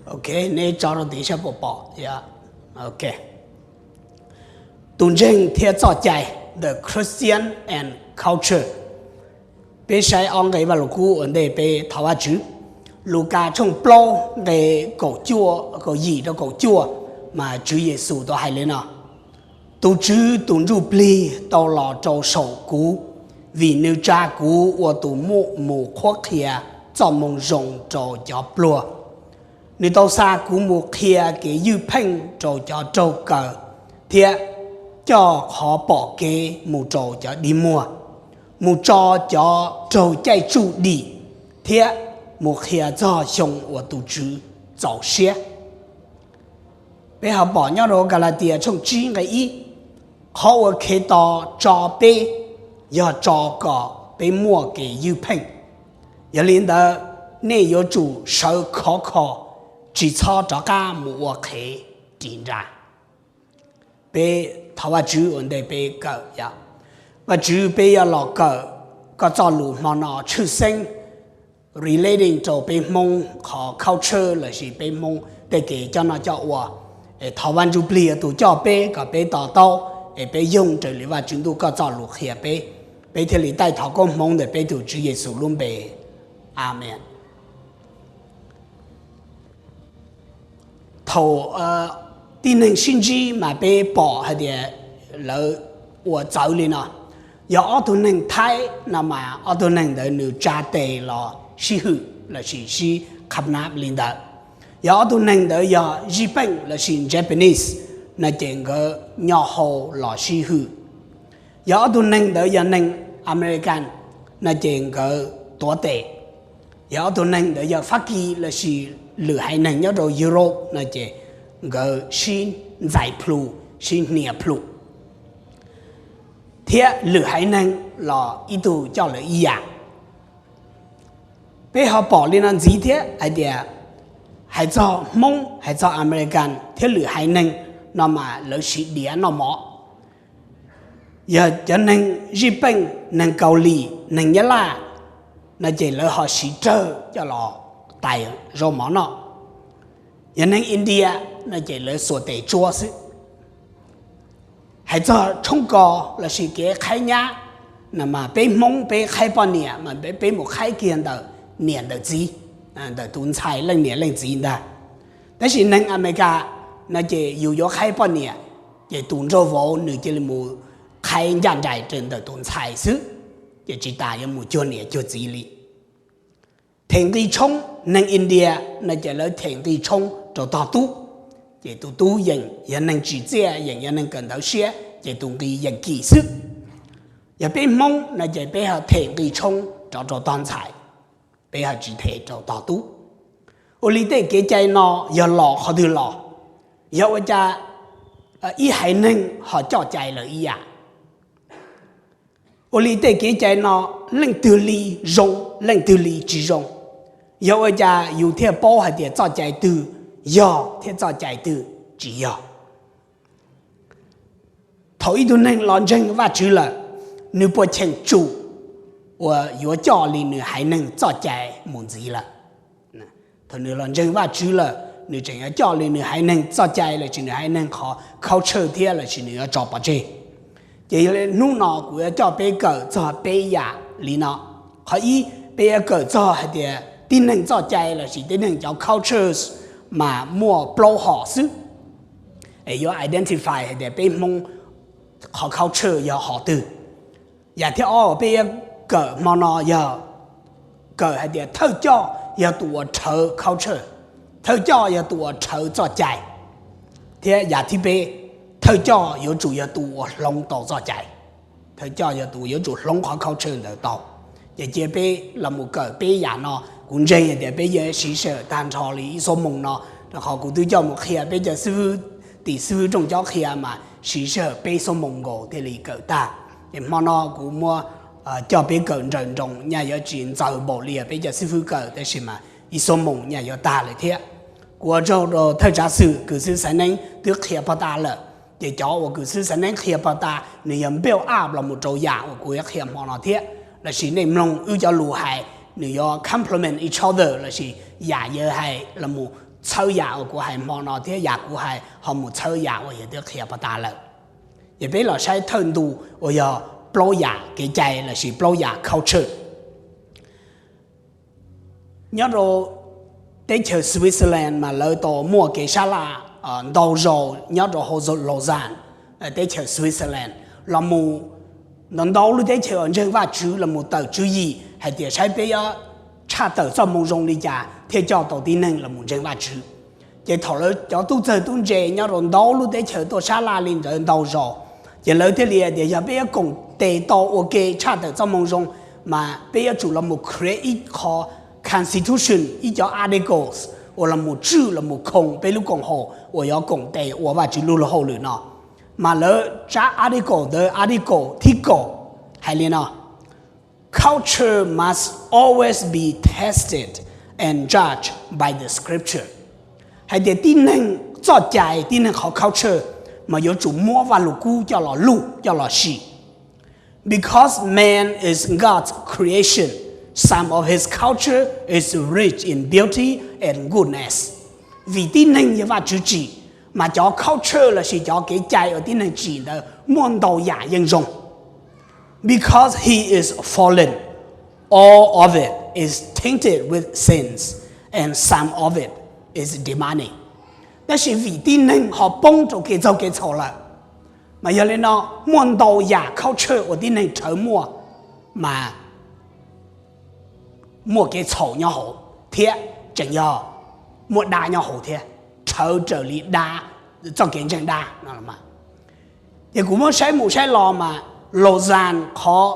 Ok, neb tso rau tim saib puas pom. Ok, tus ntseeg thiab txoj cai, the Christian and culture. Peb saib ob nqe Vaj Lug Kub ua ntej peb thov Vajtswv. Lukas tshooj plaub nqe kaum cuaj, kaum yim rau kaum cuaj, mas Tswv Yexus tau hais li no: Tus Tswv tus Ntsujplig tau los rau saum kuv, vim nws tsa kuv ua tus muaj mus qhuab qhia Txojmoo Zoo rau cov pluag. Nws tau xa kuv mus qhia kev ywj pheej rau cov raug kaw thiab coj qhov pom kev mus rau cov dig muag, mus tso cov raug caij tsuj dim, thiab mus qhia txog xyoo uas tus Tswv txaus siab. Peb ho pom nyob rau Kalatias tshooj tsib nqe ib, qhov uas Khetos tso peb yog tso kom peb muaj kev ywj pheej. Yog li ntawd, nej yuav tsum sawv khov kho, tsis txhob rov qab mus ua qhev ris nra. Peb thov Vajtswv ua ntej peb kawm yom. Vajtswv, peb yuav los kawm koj txoj lus hmo no tshwj xeeb relating rau peb Hmoob qhov culture lossis peb Hmoob tej kev coj noj coj ua. Thov Vaj Ntsujplig yog tus coj peb kom peb to taub es peb yoog raws li Vajtswv ntuj koj txoj lus qhia peb. Peb thiaj li taij thov koob hmoov ntawm peb tus Tswv Yexus lub npe, amees. Thaum tib neeg sib ntsib mas peb pom hais tias lawv ua txawv li no. Yog ob tug neeg Thaib no mas ob tug neeg ntawd nws tsa tes los sib hwm lossis sib qhab nab li ntawd. Yog ob tug neeg ntawd yog Zij Peej lossis Japanese no ces nkawd nyo hau los sib hwm. Yog ob tug neeg ntawd yog neeg American no ces nkawd tuav tes. Yog ob tug neeg ntawd yog Fab Kis lossis lwm haiv neeg nyob rau Europe no ces nkawd sib ntxais plhu, sib hnia plhu, thiab lwm haiv neeg los ib tug coj lawv ib yam. Peb ho pom li no ntxiv thiab hais tias hais txog Hmoob, hais txog American thiab lwm haiv neeg no mas lawv siv diav noj mov. Yog cov neeg Zij Peej, neeg Kaus Lim, neeg Nyab Laj no ces lawv ho siv rawg coj los tais zaub mov noj. Yog neeg India no ces lawv xuas tes tsuab xwb. Hais txog tshoob kos lossis kev qhaib nyab no mas peb Hmoob peb qhaib poj niam mas peb mus qhaib kiag ntawm niam ntawm txiv, ntawm tus ntxhais leej niam leej txiv ntag. Tab sis neeg Amelikas no ces yus yuav qhaib poj niam ces tus nraug vauv nws cia li mus qhaib ncaj nraim ntawm tus ntxhais xwb, ces tsis tas yuav mus cuag niam cuag txiv li. Them nqi tshoob, neeg India no ces lawv them nqi tshoob rau tog tub, ces tus tub yeem yog neeg tsim txiaj, yeem yog neeg kawm ntawv siab ces tus nqi yeem kim xwb. Yog peb Hmoob no ces peb ho them nqi tshoob rov rau tog ntxhais, peb ho tsis them rau tog tub. Ua li tej kev cai no yog los qhov twg los? Yog ua cas ib haiv neeg ho coj cai lawm ib yam? Ua li tej kev cai no leej twg li zoo, leej twg li tsis zoo? Yog ua cas yus thiaj paub hais tias txoj cai twg yog thiab txoj cai twg tsis yog? Thaum ib tug neeg los ntseeg Vajtswv lawm, nws puas cheem tsum uas yuav coj li nws haiv neeg txoj cai mus ntxiv lawm? Thaum nws los ntseeg Vajtswv lawm, nws tseem yuav coj li nws haiv neeg txoj cai lossis nws haiv neeg qhov culture thiab lossis nws yuav tso pov tseg? Ces yog li hnub no kuv yuav coj peb kawm txog peb yam li no. Qhov ib, peb yuav kawm txog hais tias tib neeg txoj cai lossis tib neeg cov cultures mas muaj plaub hom xwb. Es yuav identify hais tias peb Hmoob qhov culture yog hom twg. Yam thib ob uas peb yuav kawm hmo no yog kawm hais tias thawj coj yog tus uas rhawv culture, thawj coj yog tus uas rhawv txoj cai, thiab yam thib peb, thawj coj yuav tsum yog tus uas hloov tau txoj cai. Thawj coj yog tus yuav tsum hloov qhov culture ntawd tau. Ces cia peb los mus kawm peb yam no, kuv ntseeg hais tias peb yuav siv sij hawm tag nrho li ib xuab moos no, rau qhov kuv twb coj mus qhia peb cov xib fwb, tim xib fwb rooj cob qhia mas siv sij hawm peb xuab moos nkaus thiaj li kawm tag. Ces hmo no kuv muab coj peb kawm nrawm nroos, nyaj yuav tsis ntxaws npaum li peb cov xib fwb kawm, tab sis mas ib xuab moos nyaj yuav tag lawm thiab. Kuv ua tsaug rau thawj tsav xwm kws xib fwb Xaiv Neeb twb qhia pog tas lawm. Ces cov uas kws xib fwb Xaiv Neeb qhia pog tas nws yog build up los mus rau yam uas kuv yuav qhia hmo no thiab, lossis nej mloog wb cov lus hais nws yuav complement each other lossis yam yawg hais los mus txhawb yam uas kuv hais hmo no thiab yam kuv hais ho mus txhawb yam uas yog twb qhia pov tas lawm. Ces peb los saib thawj ntu uas yog plaub yam kev cai lossis plaub yam culture. Nyob rau teb chaws Switzerland mas lawv tau muaj kev sab laj ntau zaus nyob rau hauv Lausanne, teb chaws Switzerland, los mus ntau ntau lub teb chaws uas ntseeg Vajtswv los mus tawm tswv yim hais tias saib peb yuav tshaj tawm txoj moo zoo li cas thiaj coj tau tib neeg los mus ntseeg Vajtswv. Ces thaum lawv cov tub txawg tub ntse nyob rau ntau lub teb chaws tuaj sab laj li ntawd ntau zaus, ces lawv thiaj li tias yog peb yuav koom tes tau ua ke tshaj tawm txoj moo zoo, mas peb yuav tsum los mus create ib qho constitution, ib cov articles uas los mus tswj los mus khoom peb lub koom haum uas yuav koom tes ua Vajtswv lub luag hauj lwm no. Mas lawv tsab article ntawd, article thib kaum, hais li no: Culture must always be tested and judged by the scripture. Hais tias tib neeg txoj cai, tib neeg qhov culture mas yuav tsum muab Vajluskub coj los lug coj los sim. Because man is God's creation, some of his culture is rich in beauty and goodness. Vim tib neeg yog Vajtswv tsim, mas cov culture lossis cov kev cai uas tib neeg tsim ntawd muaj ntau yam yeej zoo. Because he is fallen, all of it is tainted with sins, and some of it is demonic. Tab sis vim tib neeg ho poob rau kev txaug kev txhaum lawm, mas yog li no muaj ntau yam culture uas tib neeg rhawv muaj, mas muaj kev txhaum nyob hauv thiab tseem yog muaj dab nyob hauv thiab, rhawv raws li dab, txoj kev ntseeg dab no. Ces kuv muab saib mus saib los mas Lausanne qhov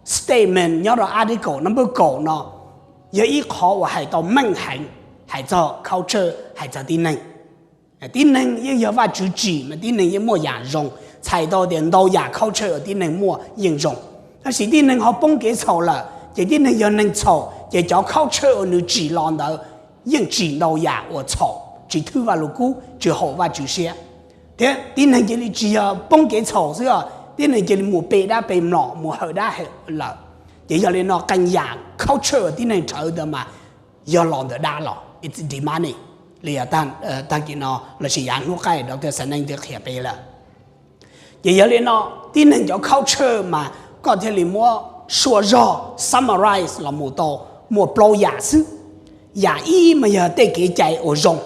statement nyob rau article number kaum no yog ib qhov uas hais tau meej heev, hais txog culture, hais txog tib neeg. Tib neeg yeej yog Vajtswv tsim mas tib neeg yeej muaj yam zoo, txhais tau tias ntau yam culture uas tib neeg muaj yeej zoo. Tab sis tib neeg ho poob kev txhaum lawm, ces tib neeg yog neeg txhaum, ces cov culture uas nws tsim los ntawd yeej tsim ntau yam uas txhaum, tsis thwj Vajluskub, tsis haum Vajtswv siab. Thiab tib neeg cia li tsis yog poob kev txhaum xwb os, tib neeg cia li mus pe dab pe mlom, mus hawm dab hawm lawm. Ces yog li no qee yam culture uas tib neeg rhawv ntawd mas yog los ntawm dab los, it's demonic, li tag kis no lossis yav hnub qaij Doctor Xaneej twb qhia peb lawm. Ces yog li no, tib neeg cov culture mas koj thiaj li muab suab zog summarize los mus tau muaj plaub yam xwb. Yam ib mas yog tej kev cai uas zoo,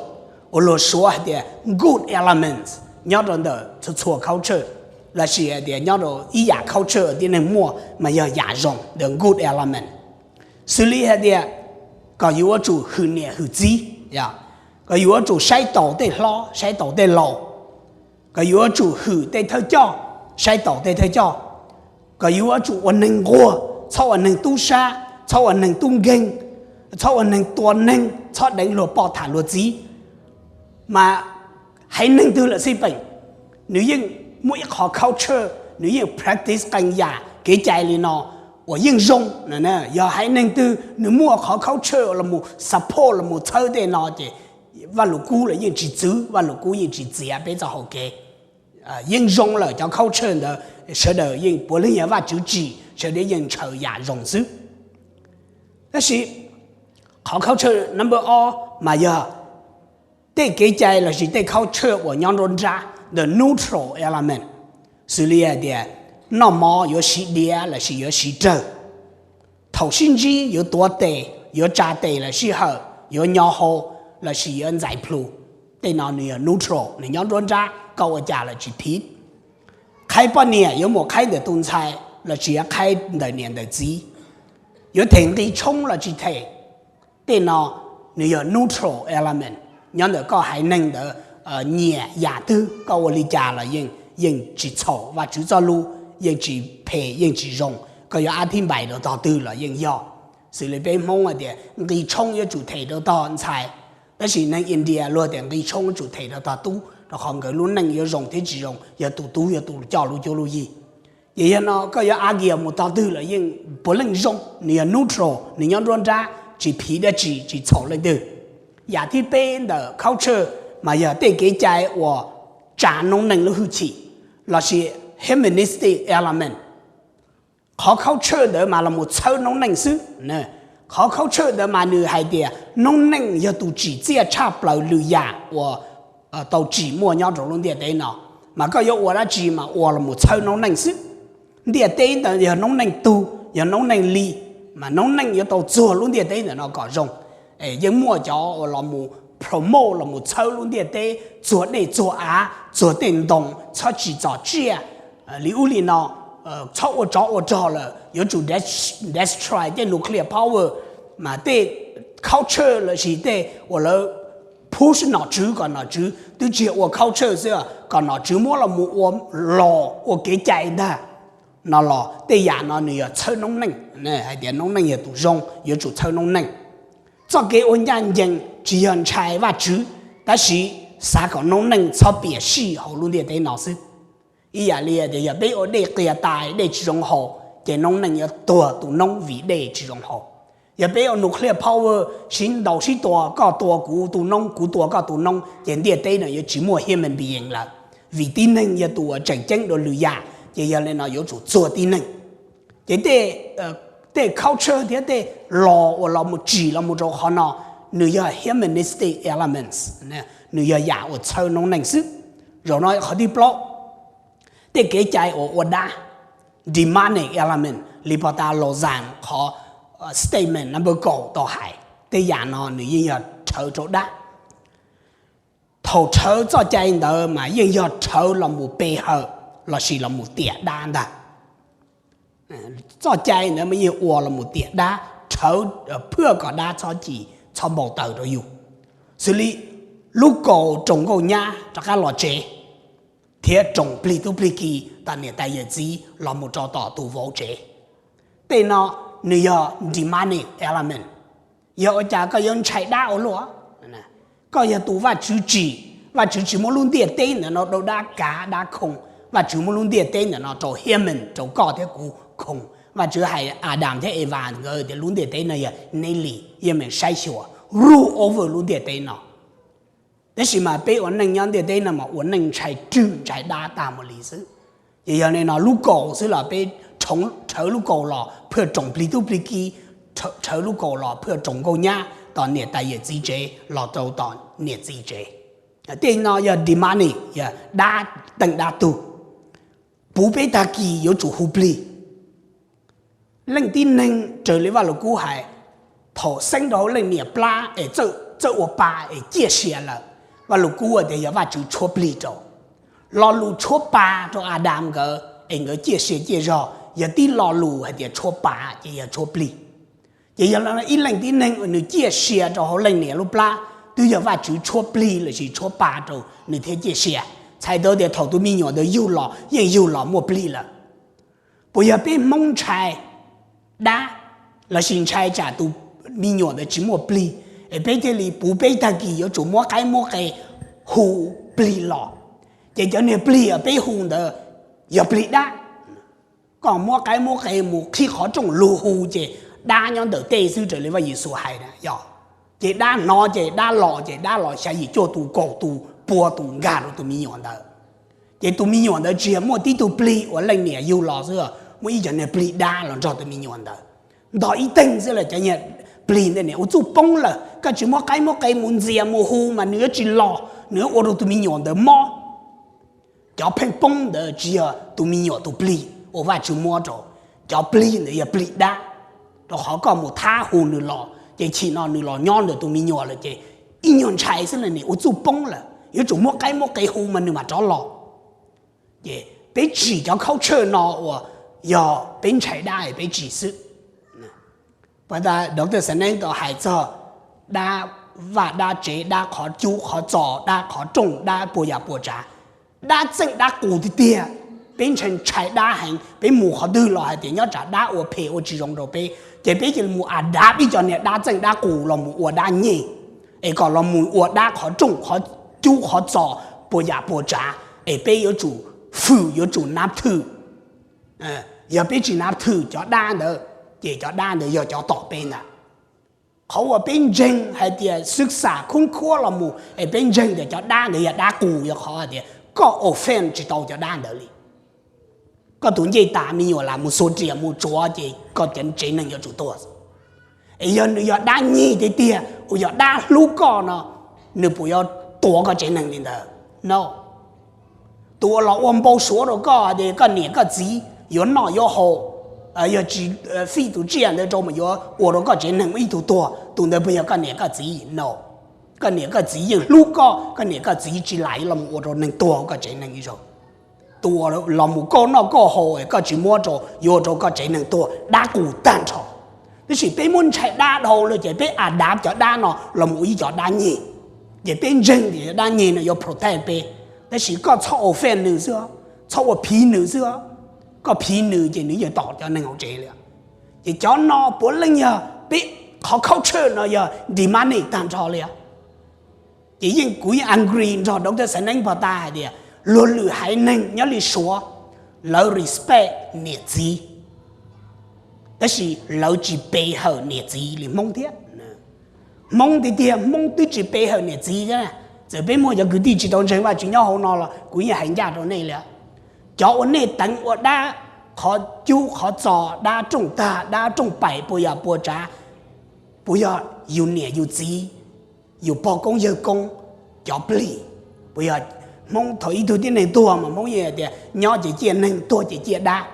uas luag suav hais tias good elements nyob rau ntawm txhua txhua culture, lossis hais tias nyob rau ib yam culture tib neeg muaj mas yog yam zoo, the good element. Xws li hais tias kom yus yuav tsum hwm niam hwm txiv, kom yus yuav tsum saib taus tej hlob saib taus tej laus, kom yus yuav tsum hwm tej thawj coj, saib taus tej thawj coj, kom yus yuav tsum ua neeg nquag, txhob ua neeg tub sab, txhob ua neeg tub nkeeg, txhob ua neeg tua neeg, txhob deev luag poj tham luag txiv. Mas haiv neeg twg lawm xij peem, nws yeej muaj ib qhov culture, nws yeej practice qee yam kev cai li no uas yeej zoo. Yog haiv neeg twg nws muaj qhov culture los mus support los mus txhawb tej no ces Vajluskub los yeej tsis txwv, Vajluskub yeej tsis txiav peb txoj hau kev. Yeej zoo lawm cov culture ntawd, sawv daws yeej puav leej yog Vajtswv tsim, sawv daws yeej ntshaw yam zoo xwb. Tab sis qhov culture number ob mas yog tej kev cai lossis tej culture uas nyob nruab nrab, the neutral element, xws li hais tias noj mov yuav siv diav lossis yuav siv rawg, thaum sib ntsib yuav tuav tes, yuav tsa tes lossis sij hawm, yuav nyo hau lossis yuav ntxais plhu. Tej no nws yog neutral, nws nyob nruab nrab, koj ua cas los tsis phiv. Qhaib poj niam yuav mus qhaib ntawm tus ntxhais lossis yuav qhaib ntawm niam ntawm txiv, yuav them nqi tshoob los tsis them. Tej no nws yog neutral element, nyob ntawm koj haiv neeg ntawd nyiam yam twg, koj ua li cas los yeej tsis txhaum Vajtswv txoj lus, yeej tsis phem yeej tsis zoo. Koj yuav ab thib npais rau tog twg los yeej yog. Xws li peb Hmoob hais tias nqi tshoob yuav tsum them rau tog ntxhais, tab sis neeg India luag tias nqi tshoob yuav tsum them rau tog tub, rau qhov nkawd lub neej yuav zoo thiab tsis zoo yog tus tub yog tus coj lub cuab lub yig. Ces yog no koj yuav argue mus tog twg los yeej puav leej zoo, nws yog neutral, nws nyob nruab nrab, tsis phiv dab tsi, tsis txhaum leej twg. Yam thib peb ntawm culture mas yog tej kev cai uas tsa noob neej lub hwj chim, lossis humanistic element. Qhov culture ntawd mas los mus txhawb noob neej xwb. Qhov culture ntawd mas nws hais tias noob neej yog tus tsim txiaj tshaj plaws lwm yam uas tau tsim muaj nyob rau lub ntiaj teb no, mas koj yuav ua dab tsi mas ua los mus txhawb noob neej xwb. Ntiaj teb ntawd yog noob neej tug, yog noob neej li, mas noob neej yuav tau txuag lub ntiaj teb ntawm no kom zoo. Yeej muaj cov uas los mus promote los mus txhawb lub ntiaj teb, txuag dej txuag av, txuag tej ntoo, txhob tsim txom tsiaj li ub li no, txhob ua tsov ua rog lawm, yuav tsum destroy tej nuclear power. Mas tej culture lossis tej uas lawv push nom tswv kom nom tswv twb tsis yog ua culture xwb, kom nom tswv muab los mus ua laws ua kev cai ntag no los tej yam no nws yog txhawb noob neej, hais tias noob neej yog tus zoo yuav tsum txhawb noob neej. Txoj kev ua ncaj ncees tsis yog ntshai Vajtswv, tab sis xav kom noob neej txhob piam sij hauv lub ntiaj teb no xwb. Ib yam li tias yog peb ua dej qias tas dej tsis zoo haus, ces noob neej yuav tuag tu noob vim dej tsis zoo haus. Yog peb ua nuclear power sib ntaus sib tua, koj tua kuv tu noob, kuv tua koj tu noob, ces ntiaj teb no yuav tsis muaj human being lawm, vim tib neeg yog tus uas tseem ceeb dua lwm yam. Ces yog li no yuav tsum txuag tib neeg. Ces tej culture thiab tej laws uas los mus tsim los mus rau qhov no, nws yog humanistic elements, nws yog yam uas txhawb noob neej xwb. Zaum no qhov thib plaub, tej kev cai uas ua dab, demonic element, li pog tas Lausanne qhov statement number kaum tau hais, tej yam no nws yeej yog rhawv rau dab. Thaum rhawv txoj cai ntawd mas yeej yog rhawv los mus pe hawm lossis los mus tiam dab ntag. Txoj cai ntawd mas yeej ua los mus tiam dab, rhawv phwaj kom dab txhob ci, txhob npau taws rau yus. Xws li lub kaus roos nkauj nyab rov qab los tsev, thiab roos plig tub plig ki tom niam tais yawm txiv los mus rau tom tus vauv tsev. Tej no nws yog demonic element. Yog ua cas koj yuav ntshai dab ua luaj? Koj yog tus Vajtswv tsim, Vajtswv tsis muab lub ntiaj teb ntawm no rau dab kav dab khoo, Vajtswv muab lub ntiaj teb ntawm no rau human, rau koj thiab kuv khoo. Vajtswv hais Adam thiab Eva nkawd tias lub ntiaj teb no yog nej li, yeej meem saib xyuas, rule over lub ntiaj teb no. Tab sis mas peb ua neej nyob ntiaj teb no mas ua neej ntshai rwg ntshai dab tag mus li xwb. Ces yog li no lub kaus xwb los peb rhawv lub kaus los phwaj roos plig tub plig ki, rhawv lub kaus los phwaj roos nkauj nyab tom niam tais yawm txiv tsev los rau tom niam txiv tsev. Tej no yog demonic, yog dab teej dab tug. Puv peb tag kis yuav tsum hu plig. Leej tib neeg raws li Vaj Lug Kub hais, thaum xeeb rau hauv leej niam plab es txawj ua pa es ciaj sia lawm, Vaj Lug Kub tias yog Vajtswv tshuab plig rau. Lo lus tshuab pa rau Adam nkawd es nkawd ciaj sia ciaj zog yog tib lo lus hais tias tshuab pa ces yog tshuab plig. Ces yog ib leej tib neeg uas nws ciaj sia rau hauv leej niam lub plab, twb yog Vajtswv tshuab plig lossis tshuab pa rau nws thiaj ciaj sia. Txhais tau tias thaum tus me nyuam ntawd yug los yeej yug los muaj plig lawm. Puas yog peb Hmoob ntshai dab lossis ntshai tsam tus me nyuam ntawd tsis muaj plig, es peb thiaj li puv peb tag kis yuav tsum muab qaib muab qe hu plig los? Ces cov niag plig uas peb hu ntawd yog plig dab. Koj muab qaib muab qe mus qhib qhov rooj lug hu ces dab nyob ntawm tej xwb raws li Vaj Yexus hais na yog. Ces dab hnov ces dab los ces dab los xya yim cuaj tus kaum tus pua tus nkag rau tus me nyuam ntawd. Ces tus me nyuam ntawd tsis yog muaj tib tug plig uas leej niam yug los xwb, muaj ib cov niag plig dab los nrog tus me nyuam ntawd. Ntog ib teeg xwb lawm cov niag plig ntawd nim ua txuj poob lawm, koj tsis muab qaib muab qe mus ntxias mus hu mas nws yuav tsis los, nws yuav ua rau tus me nyuam ntawd mob. Cov pheej poob ntawd tsis yog tus me nyuam tus plig uas Vajtswv muab rau, cov plig ntawd yog plig dab, rau qhov koj mus thab hu nws los ces chim no nws los nyob ntawm tus me nyuam lawm ces ib nyuag ntshai xwb lawm nim ua txuj poob lawm, yuav tsum muab qaib muab qe hu mas nws mam rov los. Ces peb tsim cov culture no uas yog peb ntshai dab es peb tsim xwb. Pas tas Doctor Saneeb tau hais txog dab vaj dab tsev, dab qhov cub qhov txos, dab qhov rooj, dab puas yam puas tsav, dab txeej dab qus tiag tiag. Peb ntshai ntshai dab heev, peb mus qhov twg los hais tias nyob tsam dab ua phem ua tsis zoo rau peb, ces peb cia li mus adapt ib co niag dab txeej dab qus los mus ua dab nyeg, es kom los mus ua dab qhov rooj qhov cub qhov txos puas yam puas tsav, es peb yuav tsum fwm yuav tsum nab thwm. Yog peb tsis nab thwm cov dab ntawd, ces cov dab ntawd yog cov tom peb ntag. Qhov uas peb ntseeg hais tias xwb xam khoob khuab los mus es peb ntseeg tias cov dab ntawd yog dab qus yog qhov hais tias koj offend tsis tau cov dab ntawd li. Koj tus ncej tas me nyuam lam mus xuas riam mus tsuav ces koj cov tsev neeg yuav tsum tuag. Es yog nws yog dab nyeg tiag tiag uas yog dab hlub koj no, nws puas yuav tuav koj tsev neeg li ntawd? No. Tus uas los ua npau suav rau koj tias koj niam koj txiv yuav noj yuav haus, yog tsis fij tus tsiaj ntawd rau mas yuav ua rau koj tsev neeg ib tug tuag, tus ntawd puas yog koj niam koj txiv? No. Koj niam koj txiv yeej hlub koj, koj niam koj txiv tsis lam yuav los ua rau neeg tuag koj tsev neeg ib zaug. Tus uas los mus kauj noj kauj haus koj tsis muab rau, yuav ua rau koj tsev neeg tuag dab qus tag nrho. Tab sis peb muab ntshai dab dhau lawm ces peb adapt cov dab no los mus ua ib cov dab nyeg. Ces peb ntseeg tias cov dab nyeg no yuav protect peb. Tab sis koj txhob offend nws xwb, txhob ua phiv nws xwb. Koj phiv nws ces nws yeej tom cov neeg hauv tsev li. Ces cov no puav leej yog peb qhov culture no yog demonic tag nrho li. Ces yeej kuv yeej agree nrog Doctor Xaiv Neeb pog tas hais tias luag lwm haiv neeg nyob li Suav, lawv respect niam txiv, tab sis lawv tsis pe hawm niam txiv li Hmoob thiab. Hmoob tiag tiag Hmoob twb tsis pe hawm niam txiv thiab. Txawm peb muaj cov kwv tij tsis tau ntseeg Vajtswv nyob hauv no los kuv yeej hais ncaj rau nej li. Cov uas nej teev ua dab, qhov cub qhov txos, dab rooj tag dab rooj paim puas yam puas tsav, puas yog yus niam yus txiv, yus pog koob yawg koob cov plig? Puas yog Hmoob thaum ib tug tib neeg tuag mas Hmoob yeej tias nyob ces ciaj neeg, tuag ces ciaj dab?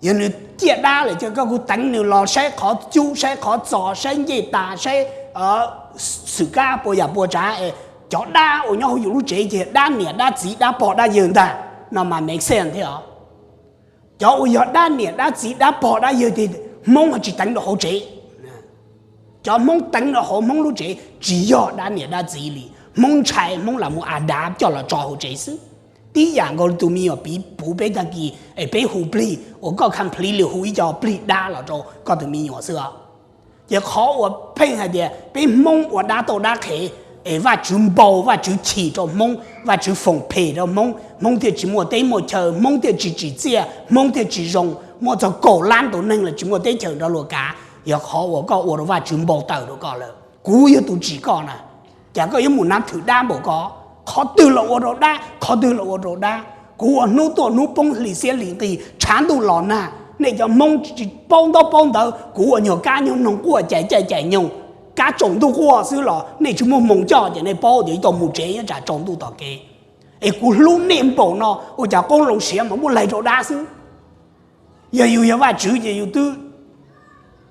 Yog nws ciaj dab lawm ces koj kuj teev nws los saib qhov cub saib qhov txos saib ncej tas saib xwm kab puas yam puas tsav. Cov dab uas nyob hauv yus lub tsev ces dab niam dab txiv dab pog dab yawg ntag no mas make sense thiab os. Cov uas yog dab niam dab txiv dab pog dab yawg ces Hmoob ho tsis teev rau hauv tsev. Cov Hmoob teev rau hauv Hmoob lub tsev tsis yog dab niam dab txiv li. Hmoob ntshai Hmoob lam mus adapt coj los tso hauv tsev xwb. Tib yam nkaus li tus me nyuam piv puv peb tag kis es peb hu plig uas koj completely hu ib co plig dab los rau koj tus me nyuam xwb os. Ces qhov uas pheej hais tias peb Hmoob ua dab tauj dab qhev es Vajtswv npau Vajtswv chim rau Hmoob, Vajtswv foom phem rau Hmoob, Hmoob thiaj tsis muaj teb muaj chaw, Hmoob thiaj tsis tsim txiaj, Hmoob thiaj tsis zoo, muaj txog kaum lab tus neeg los tsis muaj teb chaws nrog luag kav, yog qhov uas koj ua rau Vajtswv npau taws rau koj lawm. Kuv yog tus tsim koj na, cas koj yuav mus nab thwm dab npaum ko? Qhov twg los ua rau dab, qhov twg los ua rau dab. Kuv ua hnub tuaj hnub poob hli xiab hli nqig tshav ntuj los nag, nej cov Hmoob tsis paub ntaub paub ntawv, kuv ua nyuag kab nyuag noog quaj cais caij cais nyoog, kab tsaus ntuj quaj xwb los nej tsis muaj hmoo coj ces nej paub tias yuav tau mus tsev nyob tsam tsaus ntuj tom kev. Es kuv hlub nej npaum no ua cas qoob loo siav mas muab laig rau dab xwb. Yog yus yog Vajtswv ces yus twb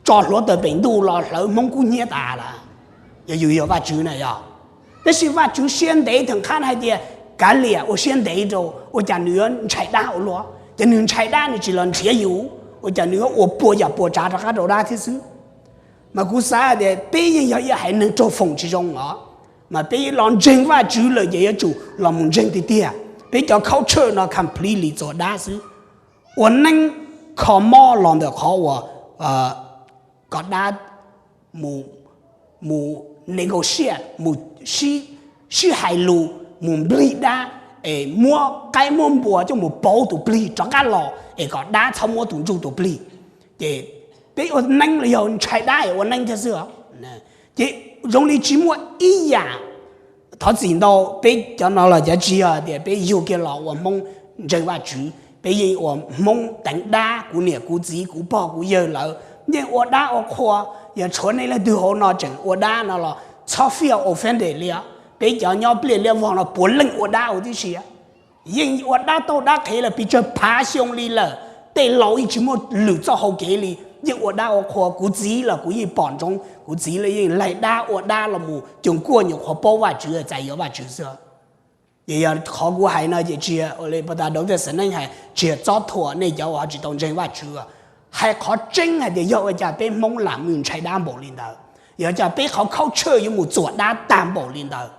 tso hluav taws pem ntuj los hlawv Hmoob kub hnyiab tas lawm. Yog yus yog Vajtswv na yog. Tab sis Vajtswv siab ntev theem qhab hais tias kav liam ua siab ntev rau, ua cas nws yuav ntshai dab ua luaj? Ces nws ntshai dab nws tsis los nrhiav yus, ua cas nws yuav ua puas yam puas tsav rov qab rau dab thiab xwb? Mas kuv xav tias peb yeej yog ib haiv neeg raug foom tsis zoo os, mas peb los ntseeg Vajtswv lawm ces yuav tsum los mus ntseeg tiag tiag. Peb cov culture no completely txuas dab xwb. Ua neeb kho mob los ntawm qhov uas kom dab mus negotiate, mus sib hais lus, mus nplig dab, es muab qaib muab npua coj mus pauv tus plig rov qab los es kom dab txhob muab tus ntsuj tus plig. Ces peb ua neeb los yog ntshai dab es ua neeb thiab xwb os. Ces zoo li tsis muaj ib yam. Thov txim ntau, peb cov no los cov tsis yog tias peb yug kiag los ua Hmoob ntseeg Vajtswv, peb yeej ua Hmoob teev dab, kuv niam kuv txiv kuv pog kuv yawg lawv yeej ua dab ua qhua. Yog tshuav nej leej twg hauv no tseem ua dab no los txhob feel offended li os. Peb cov nyob pliaj liab vog no puav leej ua dab huv tib si. Yeej ua dab tauj dab qhev lawm pes tsawg phav xyoo li lawm, tej laus yeej tsis muaj lwm txoj hau kev li, yeej ua dab ua qhua. Kuv txiv los kuv yeej pom ntsoov, kuv txiv los yeej laig dab ua dab los mus coos kuaj nyuam qhuav paub Vajtswv txais yuav Vajtswv xwb. Ces yog qhov kuv hais no ces tsis yog ua li pas tas Doctor Xaiv Neeb hais, tsis yog txob thuam nej cov uas ho tsis tau ntseeg Vajtswv. Hais qhov tseeb hais tias yog ua cas peb Hmoob lam mus ntshai dab npaum li ntawd, yog cas peb qhov culture yuav mus txuas dab tag npaum li ntawd.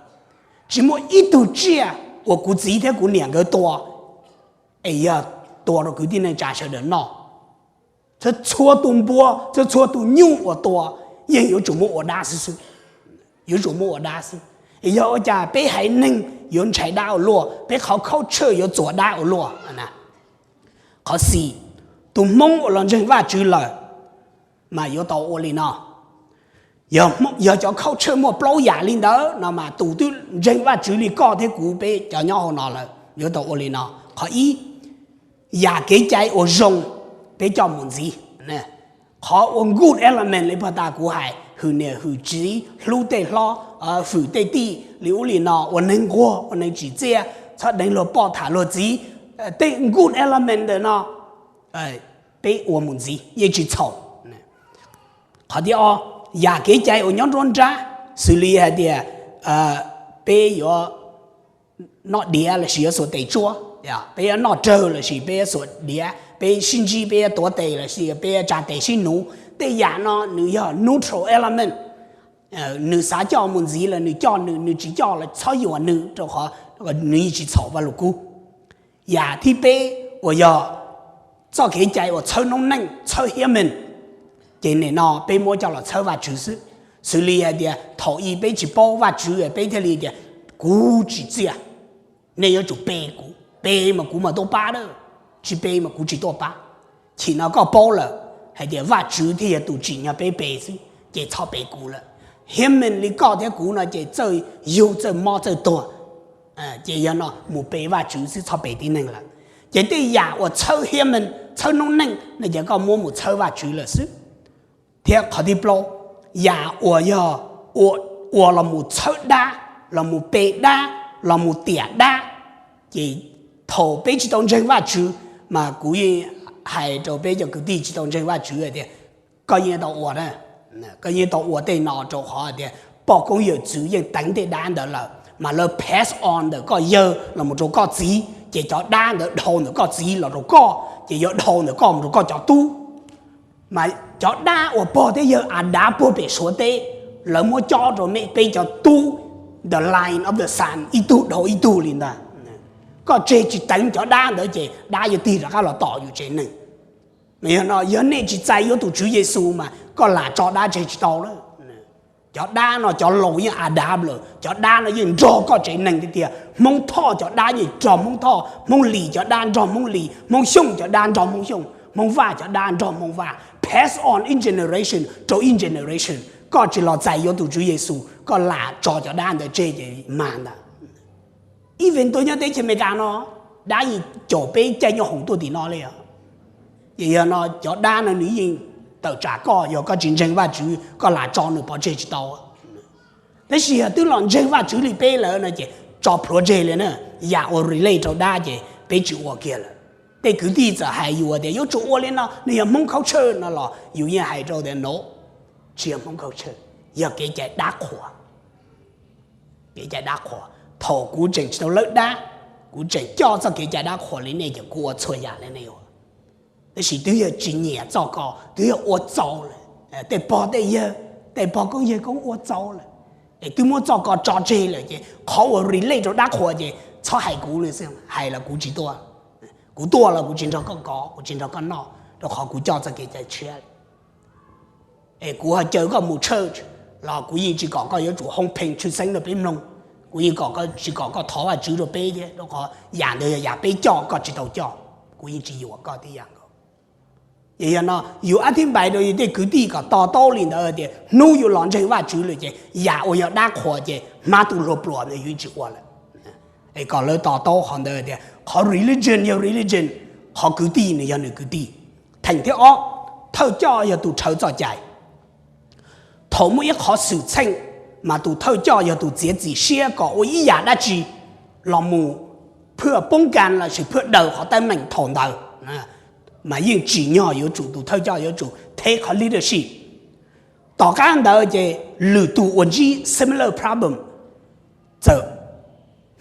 Tsis muaj ib tug tsiaj uas kuv txiv thiab kuv niam nkawd tua es yog tua rau kwv tij neej tsa sawv daws noj. Txhua txhua tus npua, txhua txhua tus nyuj uas tua yeej yuav tsum muab ua dab xwb xwb. Yuav tsum muab ua dab xwb. Es yog ua cas peb haiv neeg yuav ntshai dab ua luaj, peb qhov culture yuav txuas dab ua luaj? Qhov xis, tus Hmoob uas los ntseeg Vajtswv lawm mas yuav tau ua li no. Yog cov culture muaj plaub yam li ntawd no mas tus twb ntseeg Vajtswv li koj thiab kuv peb cov nyob hauv no lawm yuav tau ua li no. Qhov ib, yam kev cai uas zoo peb coj mus ntxiv. Qhov ua good element li puag ta kuv hais, hwm niam hwm txiv, hlub tej hlob, hwm tej tij li ub li no, ua neeg nquag, ua neeg tsim txiaj, txhob deev luag poj tham luag txiv. Tej good element ntawm no peb ua mus ntxiv yeej tsis txhaum. Qhov thib ob, yam kev cai uas nyob nruab nrab, xws li hais tias peb yuav noj diav lossis yuav xuas tes tsuab, peb yuav noj rawg lossis peb yuav xuas diav, peb sib ntsib peb yuav tuav tes lossis peb yuav tsa tes sib nuv. Tej yam no nws yog neutral element. Nws xav coj mus ntxiv los nws coj nws, nws tsis coj los txhob yuam nws, rau qhov nws yeej tsis txhaum Vaj Lug Kub. Yam thib peb uas yog txoj kev cai uas txhawb noob neej, txhawb human, ces nim no peb muab coj los txhawb Vajtswv xwb. Xws li hais tias thaum ub peb tsis paub Vajtswv peb thiaj li tias, kuv tsis txiaj, nej yuav tsum pe kuv, pe mas kuv mam tuaj pab, tsis pe mas kuv tsis tuaj pab. Chim no koj paub lawm hais tias Vajtswv thiaj yog tus tsim nyog peb pe xwb, ces txhob pe kuv lawm. Human li koj thiab kuv no ces txawj yug txawj mob txawj tuag, ces yog no mus pe Vajtswv xwb, txhob pe tib neeg lawm. Ces tej yam uas txhawb human, txhawb noob neej no ces koj muab mus txhawb Vajtswv lawm xwb. Thiab qhov thib plaub, yam uas yog ua los mus txhawb dab, los mus pe dab, los mus tiam dab, ces thaum peb tsis tau ntseeg Vajtswv, mas kuv yeej hais rau peb cov kwv tij tsis tau ntseeg Vajtswv hais tias koj yeej tau ua, koj yeej tau ua tej no rau qhov tias poj koob yawm txwv yeej teev tej dab ntawd lawm mas lawv pass on ntawm koj yawg los mus rau koj txiv, ces cov dab ntawd dhau ntawm koj txiv los rau koj, ces yuav dhau ntawm koj mus rau koj cov tub. Mas cov dab uas pog thiab yawg Adas puag pem Suav teb, lawv muab cob rau peb cov tub, the line of the sun, ib tug dhau ib tug li ntawd. Koj tseg tsis teev cov dab ntawd ces dab yuav tig rov qab los tom yus tsev neeg. Mas yog no yog nej tsis txais yuav tus Tswv Yexus mas koj lam tso dab tseg tsis tau lawm. Cov dab no cov laus yeej Adas lawm, cov dab no yeej nrog koj tsev neeg tiag tiag. Hmoob Thoj cov dab yeej nrog Hmoob Thoj, Hmoob Lis cov dab nrog Hmoob Lis, Hmoob Xyooj cov dab nrog Hmoob Xyooj, Hmoob Vaj cov dab nrog Hmoob Vaj, pass on ib generation rau ib generation. Koj tsis los txais yuav tus Tswv Yexus koj lam tso cov dab ntawd tseg ces mag ntag. Even tuaj nyob teb chaws Amelikas no, dab yeej caum peb caij nyoob hoom tuaj tim no li os. Ces yog no cov dab no nws yeej tawm tsam koj, yog koj tsis ntseeg Vajtswv koj lam tso nws pov tseg tsis tau. Tab sis yog twb los ntseeg Vajtswv li peb lawm no ces tso plhuav tseg li na. Yam uas relate rau dab ces peb tsis ua kiag lawm. Tej kwv tij txawm hais yus tias yuav tsum ua li no, nws yog Hmoob culture no los yus yeej hais rau tias no, tsis yog Hmoob culture, yog kev cai dab qhuas. Kev cai dab qhuas, thaum kuv tseem tsis tau lawb dab, kuv tseem coj txoj kev cai dab qhuas li nej ces kuv ua txhua yam li nej ua. Tab sis twb yog tsis nyiam txoj ko, twb yog ua txaus lawm, tej pog tej yawg, tej pog koob yawg koob ua txaus lawm, es twb muab txoj ko tso tseg lawm ces qhov uas relate rau dab qhuas ces txhob hais kuv li xwb, hais los kuv tsis tuaj. Kuv tuaj los kuv tsis nrog koj kov, kuv tsis nrog koj noj, rau qhov kuv coj txoj kev cai tshiab. Es kuv ho caw koj mus church los kuv yeej tsis kom koj yuav tsum hoob pheej tshwj xeeb rau peb mloog. Kuv yeej kom koj, tsis kom koj thov Vajtswv rau peb thiab, rau qhov yam ntawd yog yam peb coj koj tsis tau coj, kuv yeej tsis yuam koj tib yam nkaus. Ces yog no yus ab thib npais rau yus tej kwv tij kom to taub li ntawd tias hnub yus los ntseeg Vajtswv lawm ces yam uas yog dab qhuas ces hmab tus hluas pluam ntawd yus yeej tsis ua lawm. Es kom lawv to taub qhov ntawd tias qhov religion yog religion, qhov kwv tij nws yog nws kwv tij. Theem thib ob, thawj coj yog tus rhawv txoj cai. Thaum muaj ib qhov xwm txheej, mas tus thawj coj yog tus txiav txim siab kom ua ib yam dab tsi los mus phwj poob kas lossis phwj daws qhov teeb meem thaum ntawd, mas yeej tsim nyog yuav tsum, tus thawj coj yuav tsum take qhov leadership. Tom qab ntawd ces lwm tus uas ntsib similar problem txawm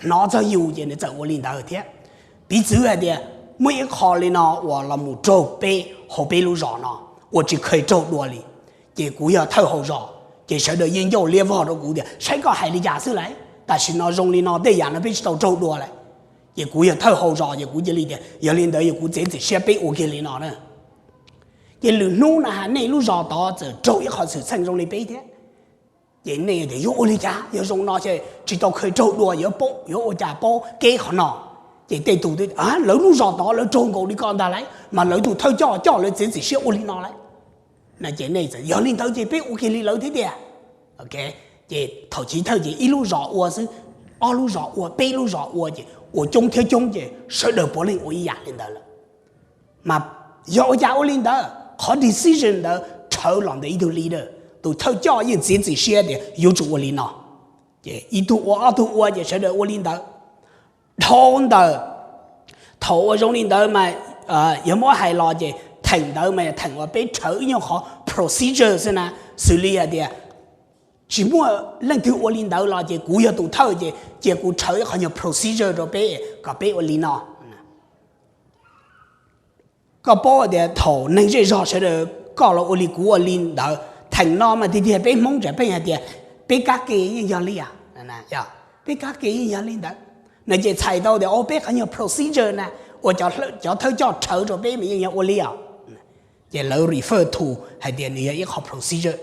hnov txog yus ces nws txawm ua li ntawd thiab. Piv txwv hais tias muaj ib qho li no uas los mus raug peb hauv peb lub zos no, uas tsis kheev raug dua li. Ces kuv yog thawj hauv zos, ces sawv daws yeej ncauj liab vog rau kuv tias saib koj hais li cas xwb lauj, tam sim no zoo li no tej yam no peb tsis tau raug dua lawm. Ces kuv yog thawj hauv zos ces kuv cia li tias yog li ntawd yog kuv txiav txim siab peb ua kiag li no na. Ces lwm hnub no ha nej lub zos tod txawm raug ib qho xwm txheej zoo li peb thiab. Ces nej tias yuav ua li cas, yog zoo no ces tsis tau kheev raug dua, yuav paub, yuav ua cas paub kev qhov no. Ces tej tus tias lawv lub zos tod lawv raug nkaus li ko ntag lauj, mas lawv tus thawj coj coj lawv txiav txim siab ua li no lauj. No ces nej txawm yog li ntawd ces peb ua kiag li lawv thiab tiag. Ces thaum chiv thawj ces ib lub zos ua xwb, ob lub zos ua, peb lub zos ua, ces ua coob thiab coob ces sawv daws puav leej ua ib yam li ntawd lawm. Mas yog ua cas ua li ntawd? Qhov decision ntawd rhawv los ntawm ib tug leader, tus thawj coj yeej txiav txim siab tias yuav tsum ua li no. Ces ib tug ua, ob tug ua, ces sawv daws ua li ntawd. Dhau ntawm, thaum ua zoo li ntawd mas yog muab hais los ces theem ntawd mas yog theem uas peb rhawv ib nyuag qhov procedure xwb na, xws li hais tias tsis muaj leej twg ua li ntawd los ces kuv yog tus thawj ces cia kuv rhawv ib qhov nyuag procedure rau peb kom peb ua li no. Koj paub tias thaum neeg zej zog sawv daws koj los ua li kuv ua li ntawd, theem no mas tiag tiag peb Hmoob tseem pheej hais tias peb kab ke yeej yog li, peb kab ke yeej yog li ntawd. No ces txhais tau tias o peb qhov nyuag procedure na uas cov thawj coj rhawv rau peb mas yeej yog ua li os. Ces lawv refer to hais tias nws yog ib qhov procedure.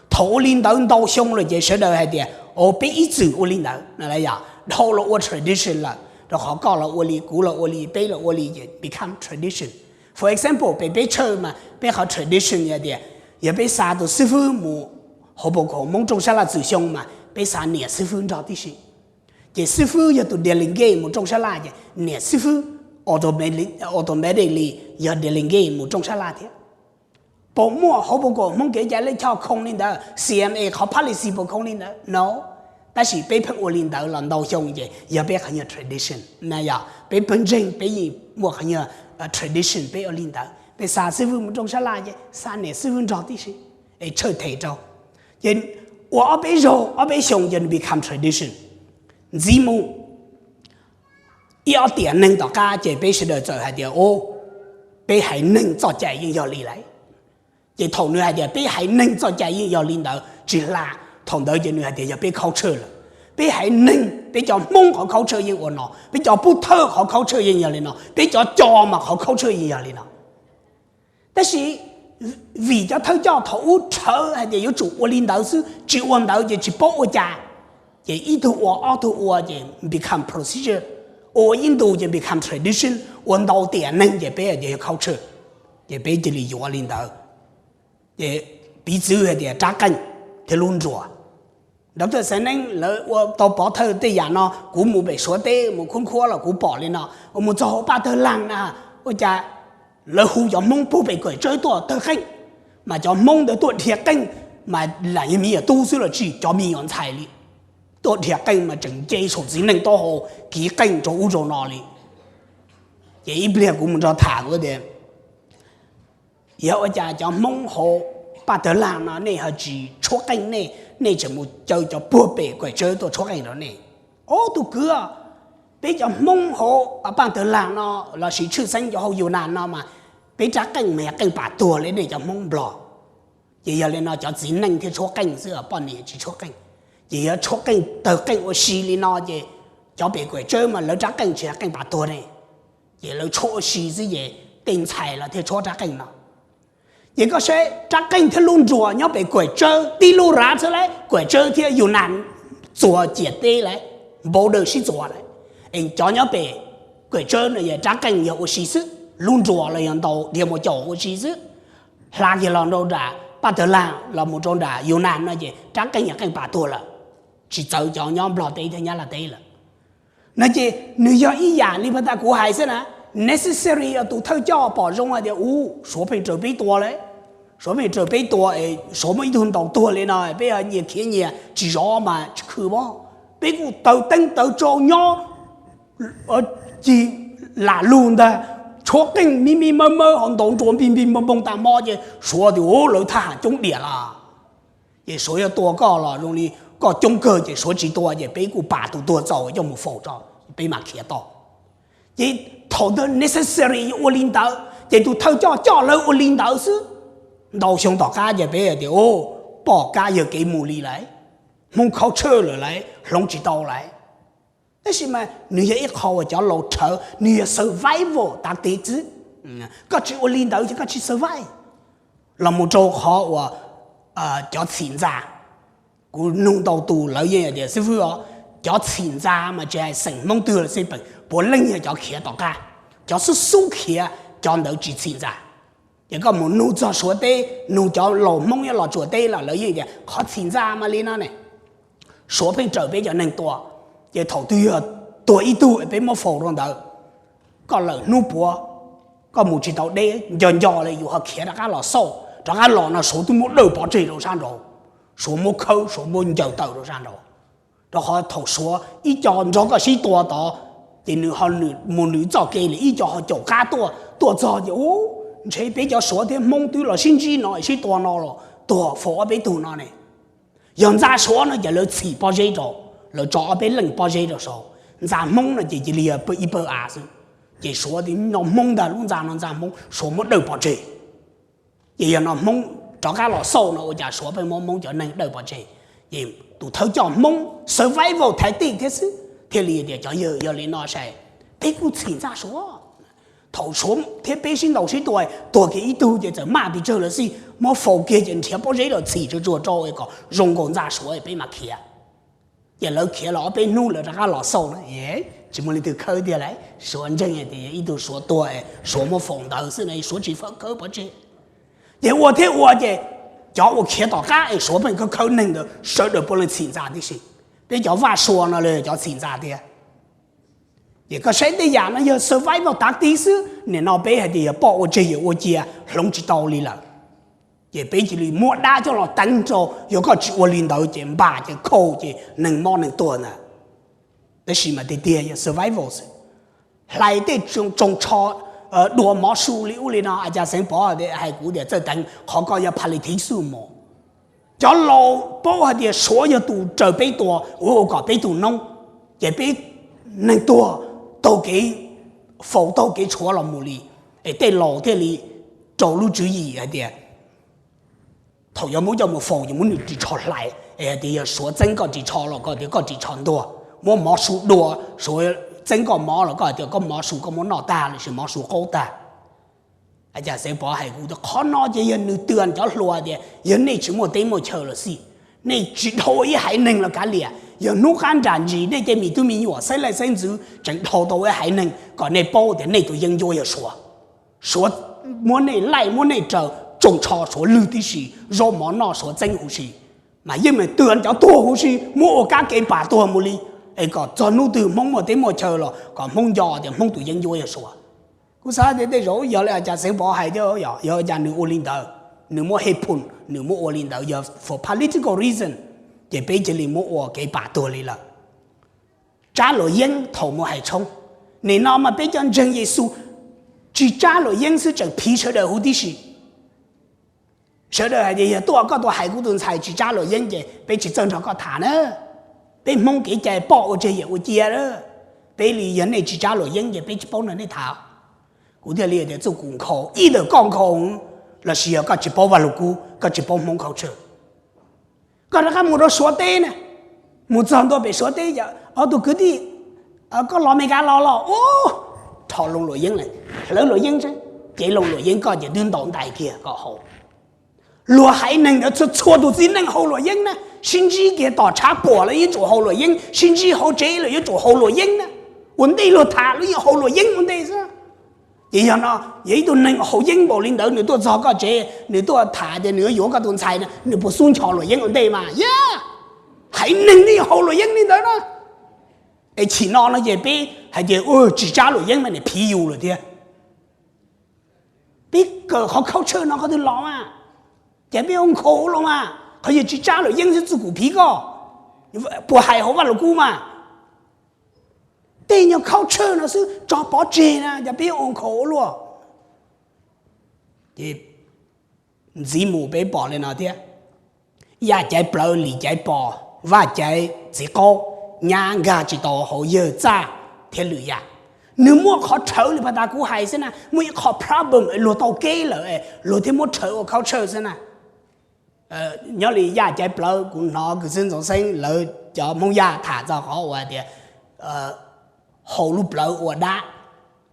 Thaum ua li ntawd ntau xyoo lawm ces sawv daws hais tias o peb ib txwm ua li ntawd no, yog dhau los ua tradition lawm, rau qhov koj los ua li, kuv los ua li, peb los ua li ces become tradition. For example, pem peb church mas peb qhov tradition yog tias yog peb xa tus xib fwb mus hauv paus khaum Hmoob rooj sab laj txwm xyoo mas peb xa niam xib fwb nrog tib si. Ces xib fwb yog tus delegate mus rooj sab laj ces niam xib fwb automatically yog delegate mus rooj sab laj thiab. Puas muaj hauv paus khaum Hmoob kev cai lij choj khoo li ntawd, C M A qhov policy puas khoo li ntawd? No. Tab sis peb pheej ua li ntawd los ntau xyoo ces yog peb qhov nyuag tradition na, yog peb pawg ntseeg peb yeej muaj qhov nyuag tradition peb ua li ntawd, peb xa xib fwb mus rooj sab laj ces xa niam xib fwb nrog tib si, es tshawj them rau. Ces ua ob peb zaug ob peb xyoo ces nws become tradition. Ntxiv mus ib ob tiam neeg tom qab ces peb sawv daws txawm hais tias o, peb haiv neeg txoj cai yeej yog li lawm. Ces thaum nws hais tias peb haiv neeg txoj cai yeej yog li ntawd tsis hla, thaum ntawd ces nws hais tias yog peb culture lawm. Peb haiv neeg, peb cov Hmoob qhov culture yeej ua no, peb cov pub thawj qhov culture yeej yog li no, peb cov co mas qhov culture yeej yog li no. Tab sis vim cov thawj coj thaum ub rhawv hais tias yuav tsum ua li ntawd xwb, tsis ua ntawd ces tsis paub ua cas, ces ib tug ua ob tug ua ces become procedure, ua ib ntus ces become tradition, ua ntau tiam neeg ces peb hais tias yog culture, ces peb cia li yuav li ntawd. Ces piv txwv hais tias rab qeej thiab lub nruas, Doctor Xaiv Neeb lawv ua tau pov thawj tej yam no, kuv mus pem Suav teb mus khub khuab los kuv pom li no, mus txog hauv Paj Tawg Laag na, ua cas lawv hu cov Hmoob puag pem Kawm Tsawb tuaj tawg qeej, mas cov Hmoob ntawd tuaj dhia qeej, mas lam yog me nyuam tub xwb los tsis, cov me nyuam ntxhais li, tuaj dhia qeej mas tseem nce saum txiv neej taub hau kiv qeej rau ub rau no li. Ces ib pliag kuv mus nrog tham kuv tias, yog ua cas cov Hmoob hauv Paj Tawg Laag no nej ho tsis tshuab qeej nej, nej tseem mus caw cov puag pem Kawm Tsawb tuaj tshuab qeej rau nej? Ob tug kwv, peb cov Hmoob hauv Paj Tawg Laag no lossis tshwj xeeb cov hauv Yunas no mas peb rab qeej mas yog qeej pam tuag li nej cov Hmoob Nplog. Ces yog li no cov txiv neej thiaj tshuab qeej xwb, poj niam tsis tshuab qeej. Ces yog tshuab qeej tawg qeej ua si li no ces cov pem Kawm Tsawb mas lawv rab qeej tsis yog qeej pam tuag ne, ces lawv tshuab ua si xwb ces tej ntxhais los thiaj tshuab rab qeej no. Ces koj saib rab qeej thiab lub nruas nyob pem Kawm Tsawb tib lub rav xwb lauj, Kawm Tsawb thiab Yunas txuas ciam teb lawm, border sib txuas lawm. Es cov nyob pem Kawm Tsawb no yog rab qeej yog ua si xwb, lub nruas los yog ntaus dhia mus caum ua si xwb. Hla kiag los rau nram Paj Tawg Laag los mus rau nram Yunas no ces rab qeej yog qeej pam tuag lawm, tsis txawv cov nyob Nplog teb thiab Nyab Laj teb lawm. No ces nws yog ib yam li pas tas kuv hais xwb na, necessary yog tus thawj coj pom zoo hais tias u, Suav pheej raws peb tua lawm, Suav pheej raws peb tua, Suav muaj ib tug ntaus tuag li no peb ho nyias khiav nyias tsis zov mas tsis khw pob. Peb kuj taws teeb taws tsau nyob cig lam lug ntag, tshuab qeej mi mi mawb mawb ho ntaus nruas npig npig npoo npoo tas hmo ces Suav tias u, lawv thaj ham coob diam lawm. Ces Suav yuav tua koj los zoo li koj coob kawg ces Suav tsis tua ces peb kuj pam tus tuag txaus coj mus faus tso, peb mam khiav tod. Ces thaum ntawd necessary yuav ua li ntawd ces tus thawj coj coj lawv ua li ntawd xwb. Ntau xyoo tom qab ces peb tias u, pom kab yawg kev mus li lawm, Hmoob culture lawm lauj, hloov tsis tau lawm. Tab sis mas nws yog ib qho uas cov laus rhawv, nws yog survival tactic xwb. Koj tsis ua li ntawd ces koj tsis survive. Los mus rau qhov uas cov txhim ntxa, kuv nug ntau tus lawv yeej tias xib fwb os, cov txhim ntxa mas tsis hais xeem Hmoob twg los xij peem puav leej yog cov khiav tom qab, cov xub xub khiav, cov ntawd tsis txhim ntxa. Ces koj mus nug txog Suav teb, nug cov laus Hmoob nyob Los Tsuas teb los lawv yeej tias qhov txhim ntxa mas li no ne, Suav pheej raws peb cov neeg tua, ces thaum twg yog tuag ib tug peb muab faus rau ntawd, koj lawm hnub puav Koj mus tsis tau deb, nco nco li yus ho khiav rov qab los xauj, rov qab los no Suav twb muab dawj pov tseg rau sab nraud. Suav muab khawb, Suav muab ncaws tawm rau sab nraud. Rau qhov thaum Suav ib co nrog koj sib tua tod, ces nws ho mus nws txoj kev li, ib co ho caum qab tuaj, tuaj txog ces u, ntshe peb cov Suav thiab Hmoob twb los sib ntsib no sib tua no los tuag faus ob peb tug no ne. Yog ntxa Suav no ces lawv txhim pob zeb rau, lawv tso ob peb leej pob zeb rau saud. Ntxa Hmoob no ces cia li yog ib pawg av xwb. Ces Suav no Hmoob ntag, lub ntxa no ntxa Hmoob, Suav muab dawj pov tseg. Ces yog no Hmoob rov qab los xauj no ua cas Suav pheej muab Hmoob cov neeg dawj pov tseg. Ces tus thawj coj Hmoob survival tactic thiab xwb, thiaj li tias cov yawg yog li no sai, peb kuj txhim ntxa Suav. Thaum Suav thiab peb sib ntaus sib tua, tuag kiag ib tug ces txawm maj pes tsawg los xij, muab faus kiag ces nrhiav pob zeb los txhim tsuag tsuag rau kom zoo nkaus ntxa Suav peb mam khiav. Ces lawv khiav los ob peb hnub lawv rov qab los xauj na, tsis muaj leej twg khawb tiag lauj. Suav ntseeg tias yog ib tug Suav tuag, Suav muab faus ntawd xwb no, Suav tsis khawb pov tseg. Ces ua thiab ua ces cov uas khiav tom qab es Suav pheej khawb khawb neeg ntawd sawv daws puav leej txhim ntxa tib si. Peb cov vaj Suav no los cov txhim ntxa tiag. Ces koj saib tej yam no yog survival tactic xwb, nim no peb hais tias yog poj ua tseg yawm ua cia hloov tsis tau li lawm. Ces peb cia li muab dab coj los teev rau, yog koj tsis ua li ntawd ces npam ces khau ces neeg mob neeg tuag ntag. Tab sis mas tiag tiag yog survival xwb. Hlais tej tsoos tsho dua mov su li ub li no, a cas Xeev Pov hais kuv tias txawj teev, qhov ko yog politics xwb mus. Cov laus paub hais tias Suav yog tus raws peb tua, ua ua kom peb tug noob, ces peb neeg tuag taug kev, faus taug kev tshuav los mus li. Es tej laus thiaj li rau lub tswv yim hais tias thaum yuav muab coj mus faus ces muab nws ris tsho hlais, es hais tias yog Suav txeeb koj ris tsho los koj tias koj ris tsho ntuag, muab mov su dua, Suav txeeb koj mov los koj hais tias koj mov su koj muab noj tag lossis mov su qaub tag. A cas Xeev Pov hais kuv tias qhov no ces yog nws twv cov hluas tias yog nej tsis muaj teb muaj chaw los xij, nej tsis dhau ib haiv neeg los kav liam, yog hnub qab nram ntsis nej tej me tub me nyuam xeeb leej xeeb ntxwv tseem dhau tau ib haiv neeg kom nej paub tias nej tus yeeb ncuab yog Suav. Suav muab nej laij muab nej raws, tsoos tsho Suav lwg tib si, zaub mov noj Suav txeeb huv si, mas yeej meem twv cov tuag huv si, muab ua kab ke pam tuag mus li, es kom txog hnub twg Hmoob muaj teb muaj chaw los kom Hmoob nco tias Hmoob tus yeeb ncuab yog Suav. Kuv xav tias tej zaum yog li a cas Xeev Pov hais thiab, yog a cas nws ua li ntawd, nws muaj hej phum nws muab ua li ntawd yog for political reason, ces peb cia li muab ua kev pam tuag li lawm. Tsab luam yeeb thaum mus hais tshoob, nim no mas peb cov ntseeg Yexus tsis tsab luam yeeb xwb tseem phiv sawv daws huv tib si. Sawv daws hais tias yog tuaj koj tuaj hais kuv tus ntxhais tsis tsab luam yeeb ces peb tsis txawj nrog koj tham na. Peb Hmoob kev cai poj ua tseg yawm ua cia na. Peb li yog nej tsis tsab luam yeeb ces peb tsis paub nrog nej tham. Kuv thiaj li tias txuj kum nkhaus, ib ntawm koj nkhaus lossis yog koj tsis paub Vaj Lug Kub, koj tsis paub Hmoob culture. Koj rov qab mus rau Suav teb na, mus txog ntua pem Suav teb, ob tug kwv tij, koj los Meskas los los, rho loo luam yeeb lawm, hlawv luam yeeb tseeb, cev loo luam yeeb koj ces twb ntaus ntais kiag koj haus. Luag haiv neeg ntawd txhua txhua tus txiv neej haus luam yeeb na, sib ntsib kiag tom tshav puam los yuav tsum haus luam yeeb, sib ntsib hauv tsev los yuav tsum haus luam yeeb na, ua ntej luag tham los yeej haus luam yeeb ua ntej xwb. Ces yog no, yog ib tug neeg haus yeeb npaum li ntawd nws tuaj txog koj tsev, nws tuaj tham tias nws yuav yuav koj tus ntxhais na, nws puas xub nchos luam yeeb ua ntej mas? Yog, haiv neeg yeej haus luam yeeb li ntawd na. Es chim no no ces peb hais tias tsis tsab luam yeeb mas niam phiv yus lawm thiab. Peb kawm qhov culture no qhov twg los mas? Ces peb ua nkhaus los mas, qhov yog tsis tsab luam yeeb xwb txuj kum phiv koj, puas hais hauv Vaj Lug Kub mas? Tej nyuag culture no xwb tso pov tseg na, ces peb ua nkhaus ua luaj. Ces ntxiv mus peb pom li no thiab, yaj caiv plawv lis caiv pos, vaj caiv txiv qaub, nyab nkag tsis tau hauv yawg txaj thiab lwm yam. Nws muaj qhov rhawv li pas tas kuv hais xwb na, muaj ib qho problem luag tau kev lawm, luag thiaj muab rhawv ua culture xwb na. Nyob li yaj caiv plawv, kuv hnov kwv xwb Ntxoov Xeeb lawv cov Hmoob Yaj tham txog qhov uas tias haus lub plawv ua dab,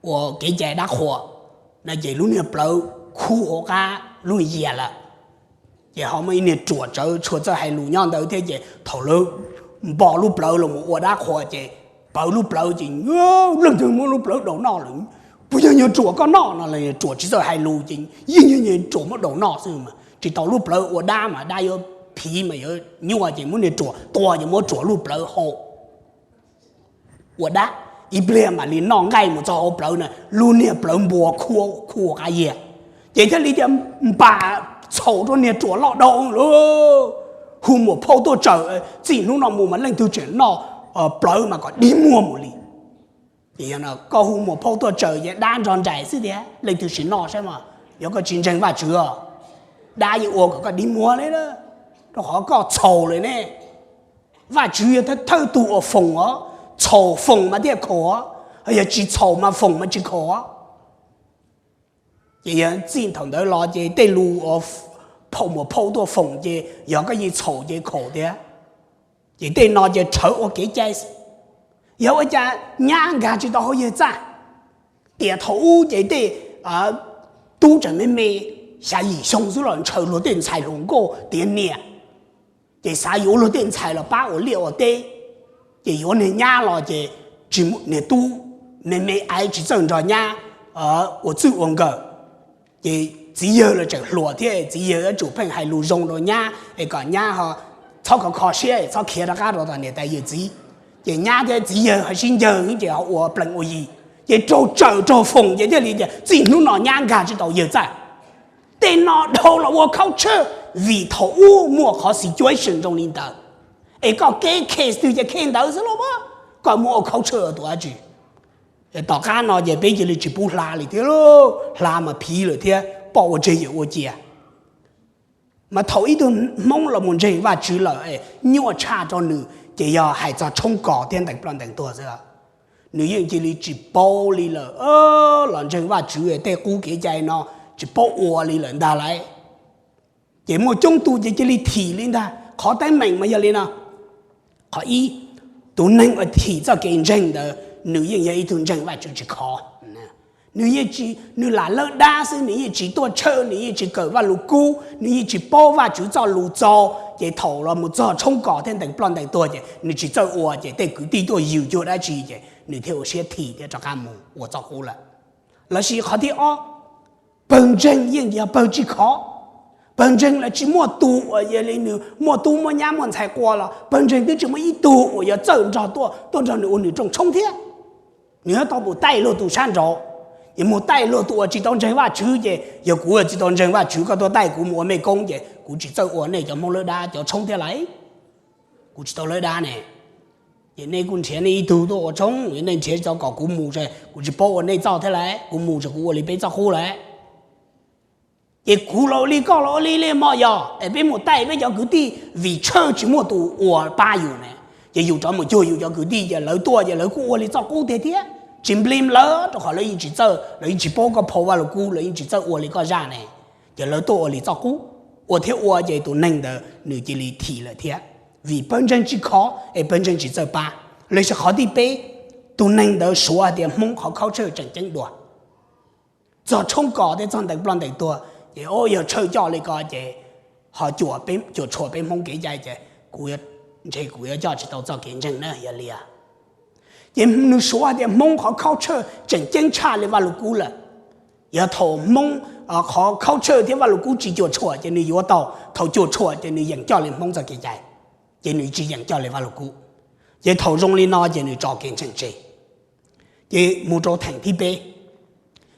ua kev cai dab qhuas, no ces lub niag plawv khub hauv qab lub yias lawm. Ces ho muaj ib niag ruam tsawv tshua txawj hais lus nyob ntawd thiab, ces thaum lawv npo lub plawv los mus ua dab qhuas ces pawv lub plawv ces leej twg muab lub plawv daus noj lawm, puas yog nyuag ruam koj noj no los ruam tsis txawj hais lus ces yeej yog nyuag ruam muab daus noj xwb mas, tsis tau lub plawv ua dab mas dab yuav phiv mas yuav nyuaj ces muab niag ruam tua ces muab ruam lub plawv haus ua dab. Ib pliag mam li noj nqaij mus txog hauv plawv na, lub niag plawv npua khua khua qab yias. Ces thiaj li tias npam txhaum rau niag ruam loj dhau lawm. Hu muam phauj tuaj tsawm, txij hnub no mus mas leej twg tseem noj plawv mas kom dig muag mus li. Koj hu muam phauj tuaj tsawm ces dab nrog nraim xwb tiag, leej twg tsis noj saib mas. Yog koj tsis ntseeg Vajtswv os, dab yeej ua kom koj dig muag li, rau qhov koj txhaum lawm ne. Vajtswv yog thawj tug uas foom os, txhaum foom mas thiaj khaum, yog tsis txhaum mas foom mas tsis khaum. Ces yog txij thaum ntawd los ces tej lus uas phauj muam phauj tuaj foom ces yog koj yeej txhaum ces khaum tiag. Ces tej no ces rhawv ua kev cai xwb. Yog ua cas nyab nkag tsis tau hauv yawg txaj? Tiam thaum ub ces tej tub tseem me me, xya yim xyoo xwb los ntshaw luag tej ntxhais hluas nkauj tiav niam, ces xav yuav luag tej ntxhais los pab ua liaj ua teb, ces yuav niag nyab los ces tsis, niag tub me me aiv tsis txawj nrog nyab ua txwj ua nkawm. Ces txiv yawg los tseem hluas thiab, txiv yawg yuav tsum pheej hais lus zoo rau nyab es kom nyab ho txhob kho kho siab, txhob khiav rov qab rau tom niam tais yawm txiv. Ces nyab thiab txiv yawg ho sib ncawg ces ho ua plees ua yi, ces raug tsawm raug foom ces thiaj li tias txij hnub no nyab nkag tsis tau yawg txaj. Tej no dhau los ua khaub tshwj vim thaum ub muaj qhov situation zoo li ntawd, es koj kev case twg ces case ntawd xwb los mas, koj muab ua khaub tshwj tus dab tsi? Tom qab no ces peb cia li tsis pub hla li thiab, hla mas phiv lawm thiab poj ua tseg yawm ua cia. Mas thaum ib tug Hmoob los mus ntseeg Vajtswv lawm es nyuaj tshaj rau nws ces yog hais txog tshoob kos thiab ntees ploj ntees tuag xwb. Nws yeej cia li tsis paub li lawm, los ntseeg Vajtswv tej qub kev cai no tsis paub ua li lawm ntag lauj. Ces muaj coob tus ces cia li thim li ntag. Qhov teeb meem mas yog li no. Qhov ib, tus neeg uas thim txoj kev ntseeg ntawd nws yeej yog ib tug ntseeg Vajtswv tsis khov. Nws yeej tsis, nws lam lawb dab xwb, nws yeej tsis tuaj church, nws yeej tsis kawm Vajluskub, nws yeej tsis paub Vajtswv txoj lus txaus, ces thaum los mus txog tshoob kos thiab ntees ploj ntees tuag ces nws tsis txawj ua, ces tej kwv tij tuaj yws cuag dab tsi ces nws thiaj ua siab thim thiab rov qab mus ua txoj qub lawm. Lossis qhov thib ob, pawg ntseeg yeej yog pawg tsis khov. Pawg ntseeg los tsis muaj tus uas yog li nws muaj tub muaj nyab muaj ntxhais qua los pawg ntseeg twb tsis muaj ib tug uas yuav txawj nrog tuaj, tuaj nrog nws ua nws rooj tshoob thiab. Nws yuav tau mus taij luag tus sab nraud. Yog mus taij luag tus uas tsis tau ntseeg Vajtswv ces yog kuv tsis tau ntseeg Vajtswv, koj tuaj taij kuv mus ua mej koob ces kuv tsis txawj ua nej cov Hmoob lawb dab cov tshoob thiab lauj. Kuv tsis tau lawb dab ne. Ces nej kuj nrhiav nej ib tug tuaj ua tshoob, nej nrhiav tsis tau kom kuv mus ces kuv tsis paub ua nej txoj thiab lauj, kuv mus ces kuv ua li peb txoj qub lauj. Ces kuv los ua li, koj los ua li, li mog, yog es peb mus taij peb cov kwv tij vim tshawj tsis muaj tus ua pab yus ne, ces yus rov mus cuag yus cov kwv tij ces lawv tuaj ces lawv kuj ua li txoj qub tiag thiab. Tsis blame lawv, rau qhov lawv yeej tsis txawj, lawv yeej tsis paub koj phau Vajluskub, lawv yeej tsis txawj ua li koj zaj ne. Ces lawv tuaj ua li txoj qub, ua thiab ua ces tus neeg ntawd nws cia li thim lawm thiab, vim pawg ntseeg tsis khov es pawg ntseeg tsis txawj pab. Lossis qhov thib peb, tus neeg ntawd suav hais tias Hmoob qhov culture tseem ceeb dua. Txog tshoob kos thiab txog ntees ploj ntees tuag ces, o, yog tshawj coj li ko ces ho cuam, cuam tshuam peb Hmoob kev cai ces kuv, ntshe kuv yuav coj tsis tau txoj kev ntseeg na, yog li. Ces nws suav hais tias Hmoob qhov culture tseem ceeb tshaj li Vajluskub lawm. Yog thaum Hmoob qhov culture thiab Vajluskub tsis cuam tshuam ces nws yuav tau, thaum cuam tshuam ces nws yeem coj li Hmoob txoj kev cai, ces nws tsis yeem coj li Vajluskub. Ces thaum zoo li no ces nws tso kev ntseeg tseg. Ces mus rau theem thib peb.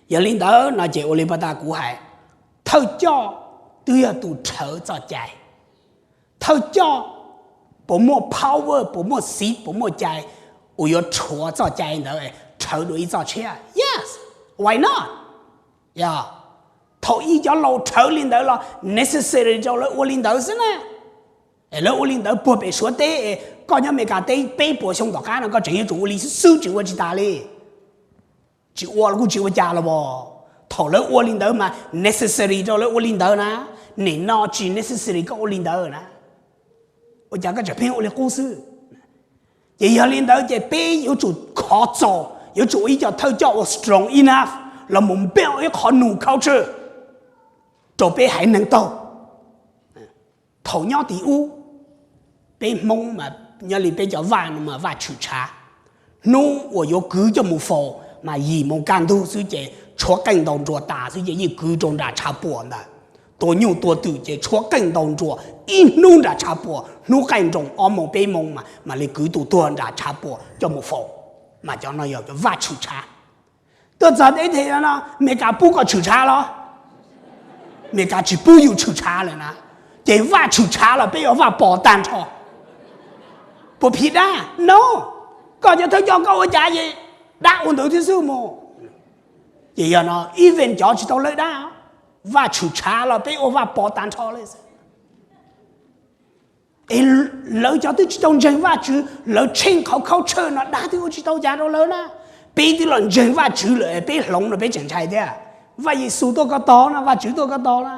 Yog li ntawd no ces ua li pas tas kuv hais, thawj coj twb yog tus rhawv txoj cai. Thawj coj puas muaj power, puas muaj xiv, puas muaj cai uas yuav rhuav txoj cai ntawd rhawv dua ib txoj tshiab? Yes, why not? Yog thaum ib cov laus rhawv li ntawd los necessary rau lawv ua li ntawd xwb na. Es lawv ua li ntawd puag pem Suav teb, koj nyob Meskas teb peb puas xyoo tom qab no koj tseem yuav tsum ua li xwb, tsis ua tsis tas li. Tsis ua los kuj tsis ua cas los as. Thaum lawv ua li ntawd mas necessary rau lawv ua li ntawd na. Nim no tsis necessary koj ua li ntawd na. Ua cas koj tseem pheej ua li qub xwb? Ces yog li ntawd ces peb yuav tsum khov txaus, yuav tsum ua ib co thawj coj uas strong enough los mus build ib qho new culture rau peb haiv neeg taug. Thaum nyob tim ub, peb Hmoob mas nyob li peb cov vaj no mas vaj tshwm tshav. Hnub uas yuav kwv coj mus faus mas yim moo kaj ntug xwb ces tshuav qeej ntaus nruas tas xwb ces yeej kwv rau nram tshav puam ntag. Tua nyuj tua twm ces tshuav qeej ntaus nruas ib hnub nram tshav puam, hnub qaij nroos ob moo peb moo mas mam li kwv tus tuag nram tshav puam coj mus faus. Mas cov no yog cov vaj tshwm tshav. Tuaj txog teb chaws no, Amelikas pub koj tshwm tshav los? Amelikas tsis pub yus tshwm tshav lawm na. Ces vaj tshwm tshav los peb ua vaj pos tag nrho. Puas phim dab? No. Koj cov thawj coj koj ua cas es dab ua ntawd thiab xwb mus. Ces yog no even cov tsis tau lawb dab, vaj tshwm tshav los peb ua vaj pos tag nrho li xwb. Es lawv cov twb tsis tau ntseeg Vajtswv, lawv tsheej qhov culture no dab twb ua tsis tau cas rau lawv na. Peb twb los ntseeg Vajtswv lawm peb hloov no peb tseem ntshai thiab. Vaj Yexus tuaj koj tos na, Vajtswv tuaj koj tos na,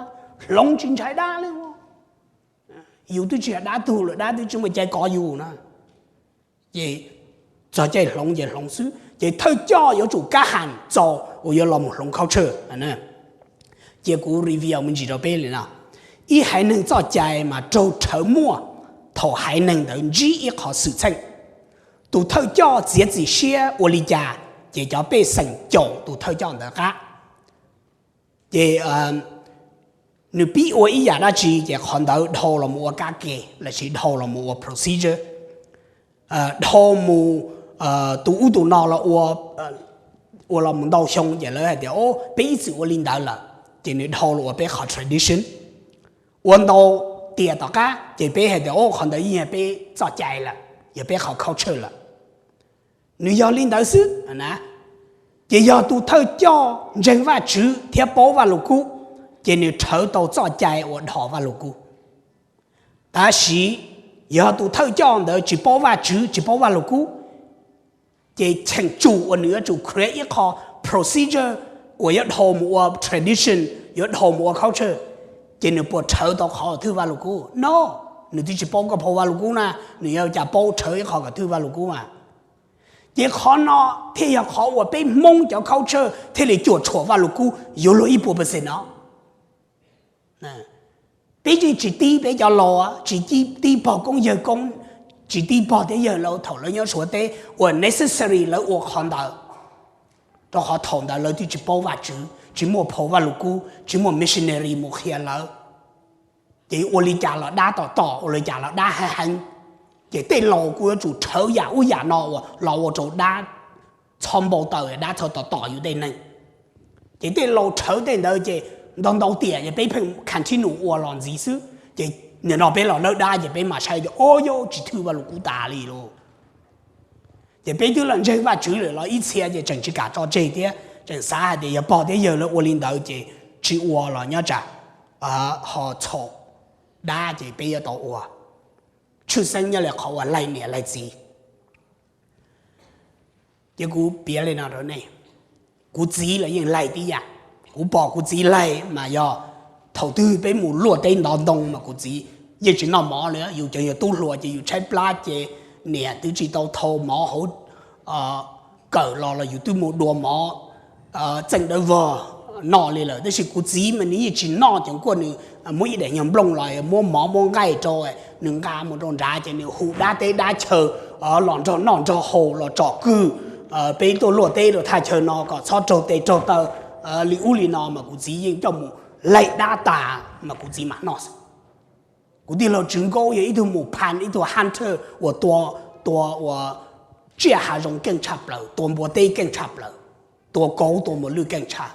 hloov tsis ntshai dab li. Yus twb tsis yog dab tug lawm, dab twb tsis muaj cai kov yus na. Ces txog caij hloov ces hloov xwb, ces thawj coj yuav tsum kab ham txaus uas yuav los mus hloov culture. Cia kuv review me ntsis rau peb li no. Ib haiv neeg txoj cai mas raug rhawv muaj thaum haiv neeg ntawd ntsib ib qho xwm txheej. Tus thawj coj txiav txim siab ua li cas, ces cov pej xeem caum tus thawj coj ntawd qab. Ces nws pib ua ib yam dab tsi ces qhov ntawd dhau los mus ua kab ke lossis dhau los mus ua procedure, dhau mus tus ub tus no los ua, ua los mus ntau xyoo ces lawv hais tias o peb ib txwm ua li ntawd lawm, ces nws dhau los ua peb qhov tradition. Ua ntau tiam tom qab ces peb hais tias o qhov ntawd yeej yog peb txoj cai lawm, yog peb qhov culture lawm. Nws yog li ntawd xwb na. Ces yog tus thawj coj ntseeg Vajtswv thiab paub Vajluskub, ces nws rhawv tau txoj cai uas dhos Vajluskub. Tab sis yog tus thawj coj ntawd tsis paub Vajtswv tsis paub Vajluskub, ces cheem tsum uas nws yuav tsum create ib qho procedure uas yuav dhau mus ua tradition, yuav dhau mus ua culture, ces nws puas rhawv tau qhov kom thwj Vajluskub? No, nws twb tsis paub kom phau Vajluskub na, nws yuav cas paub rhawv ib qho kom thwj Vajluskub mas. Ces qhov no thiaj yog qhov uas peb Hmoob cov culture thiaj li cuam tshuam Vajluskub yuav luag ib puas percent no. Peb yeej tsis tib peb cov laus, tsis tib pog koob yawg koob, tsis tib pog thiab yawg laus thaum lawv nyob Suav teb uas necessary lawv ua qhov ntawd, rau qhov thaum ntawd lawv twb tsis paub Vajtswv, tsis muaj phau Vajluskub, tsis muaj missionary mus qhia lawv. Ces ua li cas los dab tom tom, ua li cas los dab heev heev. Ces tej laus kuj yuav tsum rhawv yam ub yam no uas los ua rau dab txhob npau taws, dab txhob tom tom yus tej neeg. Ces tej laus rhawv tej ntawd ces ntau ntau tiam ces peb pheej continue ua los ntxiv xwb. Ces nim no peb los lawb dab ces peb mam saib tias o yog tsis thwj Vajluskub tas li lauj. Ces peb twb los ntseeg Vajtswv lawm los ib txhia ces tseem tsis kam tso tseg thiab, tseem xav hais tias yog pog thiab yawg lawv ua li ntawd ces tsis ua los nyob tsam ho txhaum dab ces peb yuav tau ua. Tshwj xeeb nyob li qhov uas laig niam laig txiv. Ces kuv piav li no rau nej, kuv txiv los yeej laig tib yam. Kuv pom kuv txiv laig mas yog thaum twg peb mus luaj teb ntov ntoo mas kuv txiv yeej tsis noj mov li. Yus cov yog tub hluas ces yus tshaib plab ces niam twb tsis tau thau mov hauv kawm los los yus twb mus dua mov txeej dawb vog noj li lawm. Tab sis kuv txiv mas nws yeej tsis noj, ces kuaj nws muab ib daim nyuag nplooj los muab mov muab nqaij rau, nws nqa mus rau nrad ces nws hu dab teb dab chaw los nrog noj nrog haus los tsom kwj, peb tuaj luaj teb rau thaj chaw no kom txhob raug tes raug taw li ub li no mas kuv txiv yeej coj mus laig dab tas mas kuv txiv mam noj xwb. Kuv tij laug Tswv Nkaub yog ib tug mus phan ib tug hunter uas tua, tua uas tsiaj hav zoov keej tshaj plaws, tua npua teb keej tshaj plaws, tua kauv tua npua lwj keej tshaj.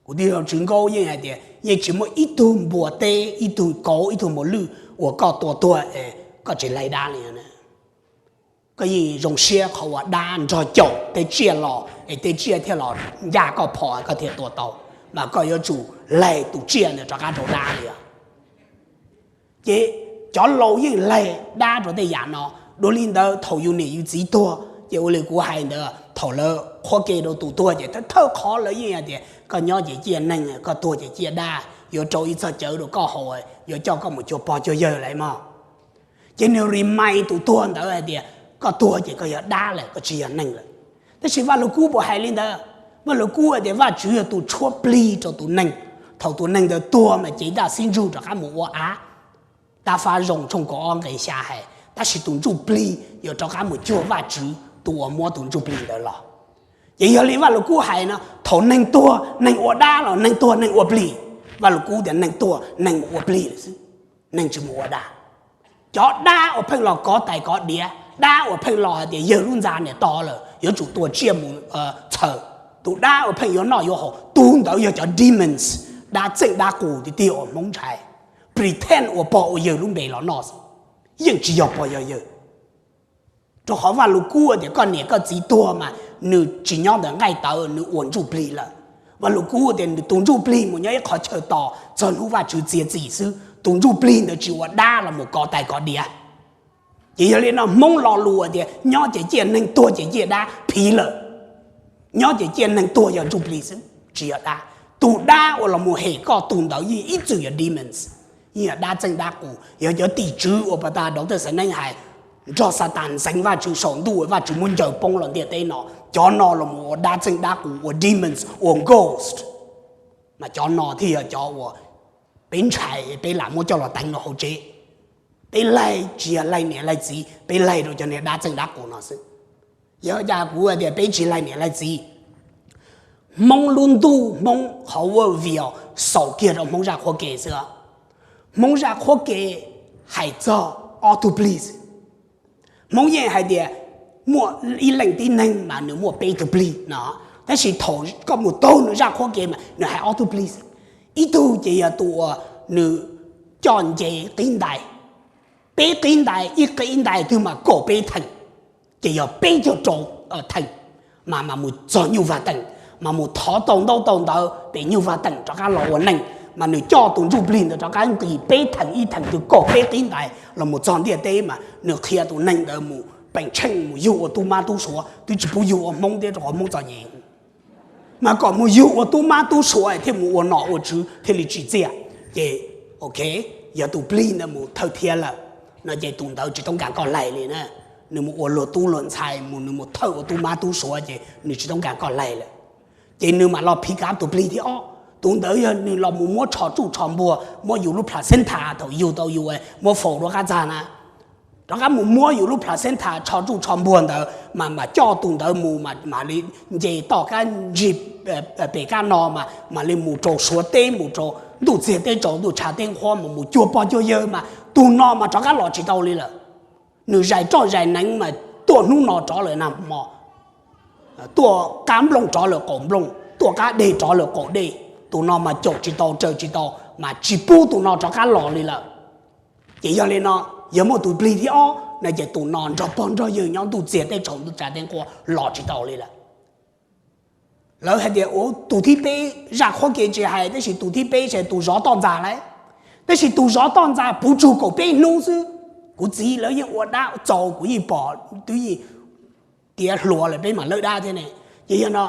Kuv tij laug Tswv Nkaub yeej hais tias yeej tsis muaj ib tug npua teb, ib tug kauv, ib tug npua lwj uas koj tua tuag es koj tsis laig dab li. Koj yeej zoo siab qhov uas dab nrog caum tej tsiaj los es tej tsiaj thiaj los ncaj koj phom koj thiaj tua tau, mas koj yuav tsum laig tus tsiaj ntawd rov qab rau dab li os. Ces cov laus yeej laig dab rau tej yam no. Dua li ntawd thaum yus niam yus txiv tuag ces ua li kuv hais ntawd, thaum lawv qhuab ke rau tus tuag ces thawj thawj qhov lawv yeej hais tias koj nyob ces ciaj neeg, koj tuag ces ciaj dab, yuav rau ib txoj cawv rau koj haus, yuav coj koj mus cuag pog cuag yawg lawm mog. Ces nws remind tus tuag ntawd hais tias koj tuag ces koj yog dab lawm, koj tsis yog neeg lawm. Tab sis Vaj Lug Kub puas hais li ntawd? Vaj Lug Kub hais tias Vajtswv yog tus tshuab plig rau tus neeg. Thaum tus neeg ntawd tuag mas cev daj xib ntsug rov qab mus ua av. Tab Fab Zoo tshooj kaum ob nqe xya hais, tab sis tus ntsuj plig yuav rov qab mus cuag Vajtswv tus uas muab tus ntsuj plig ntawd los. Ces yog li Vaj Lug Kub hais no, thaum neeg tuag neeg ua dab los neeg tuag neeg ua plig? Vaj Lug Kub tias neeg tuag neeg mus ua plig lawm xwb, neeg tsis mus ua dab. Cov dab uas pheej los kov tais kov diav, dab uas pheej los hais tias yawg lub ntxa niam to lawm, yuav tsum tua tsiaj mus txhaws. Tus dab uas pheej yuav noj yuav haus, tus ntawd yog cov demons, dab txeej dab qus tiag tiag uas Hmoob ntshai, pretend ua pog ua yawg lub npe los noj xwb, yeej tsis yog pog yog yawg. Rau qhov Vaj Lug Kub tias koj niam koj txiv tuag mas nws tsis nyob ntawm nqaij tawv, nws ua ntsuj plig lawm. Vaj Lug Kub tias nws tus ntsuj plig mus nyob ib qhov chaw tos txog hnub Vajtswv txiav txim xwb, tus ntsuj plig ntawd tsis ua dab los mus kov tais kov diav. Ces yog li no Hmoob lo lus tias nyob ces ciaj neeg, tuag ces ciaj dab phiv lawm. Nyob ces ciaj neeg, tuag yog ntsuj plig xwb tsis yog dab. Tus dab uas los mus hem koj tus ntawd yeej ib txwm yog demons, yeej yog dab txeej dab qus, yog cov tim tswv uas pas tas Doctor Xaiv Neeb hais, nrog Xatas ntxeev Vajtswv saum ntuj, Vajtswv muab ncaws poob los ntiaj teb no, cov no los mus ua dab txeej dab qus, ua demons, ua ghost. Mas cov no thiaj yog cov uas peb ntshai, peb lam muab coj los teev rau hauv tsev. Peb laig tsis yog laig niam laig txiv, peb laig rau cov niag dab txeej dab qus no xwb. Yog cas kuv tias peb tsis laig niam laig txiv? Hmoob lub ntuj, Hmoob qhov world view xaus kiag rau Hmoob zaj qhuab ke xwb. Hmoob zaj qhuab ke hais txog ob tug plig. Hmoob yeej hais tias muaj ib leej tib neeg mas nws muaj peb tug plig no, tab sis thaum koj mus taug nws zaj qhuab ke mas nws hais ob tug plig. Ib tug ces yog tus uas nws coj nce qib ntais, peb qib ntais, ib qib ntais twg mas kaum peb theem, ces yog peb caug rau theem, mas mas mus txog Nyuj Vaj Teem, mas mus thov tau ntaub tau ntawv pem Nyuj Vaj Teem rov qab los ua neej, mas nws coj tus ntsuj plig ntawd rov qab nqis peb theem, ib theem twg kaum peb qib ntais los mus txog ntiaj teb, mas nws qhia tus neeg ntawd mus peem tsheej mus yug ua tub mab tub suav, twb tsis pub yug ua Hmoob thiab rau qhov Hmoob txom nyem. Mas kom mus yug ua tub mab tub suav thiaj mus ua nom ua tswv thiaj li tsim txiaj. Ces ok, yog tus plig ntawd mus thawj thiab lawm no ces tus ntawd tsis toob kas koj laig li na. Nws mus ua luag tub luag ntxhais mus, nws mus thawj ua tub mab tub suav ces nws tsis toob kas koj laig lawm. Ces nws mam los pick up tus plig thib ob. Tus ntawd yog nws los mus muab tsho tsuj tsho npuag, muab yus lub placenta thaum yug tau yus muab faus rov qab txag na, rov qab mus muab yus lub placenta tsho tsuj tsho npuag ntawd mas mam coj tus ntawd mus mam li nce toj kab ntsig pem kab no mas mam li mus rau Suav teb, mus rau ntuj txiag teb tsaus, ntuj tshav teb nqhuab, mas mus cuag pog cuag yawg mas tus no mas rov qab los tsis tau li lawm. Nws zais roj zais neev mas tuaj hnub no rov lawm nag hmo, tuaj qab nplooj rov lawm qaum nplooj, tuaj qab deg rov lawm qaum dej. Tus no mas caum tsis tau raws tsis tau, mas tsis pub tus no rov qab los li lawm. Ces yog li no, yog muaj tus plig thib ob no ces tus no nrog pog nrog yawg nyob ntuj txiag teb tsaus ntuj tshav teb nqhuab los tsis tau li lawm. Lawv hais tias ua tus thib peb zaj qhuab ke tsis hais, tab sis tus thib peb ces tus zov toj ntxas lawm. Tab sis tus zov toj ntxas puv tsug kaum peb hnub xwb. Kuv txiv lawv yeej ua dab txaus, kuv yeej pom twb yeej tiav hluas lawm peb mam lawb dab thiab ne. Ces yog no,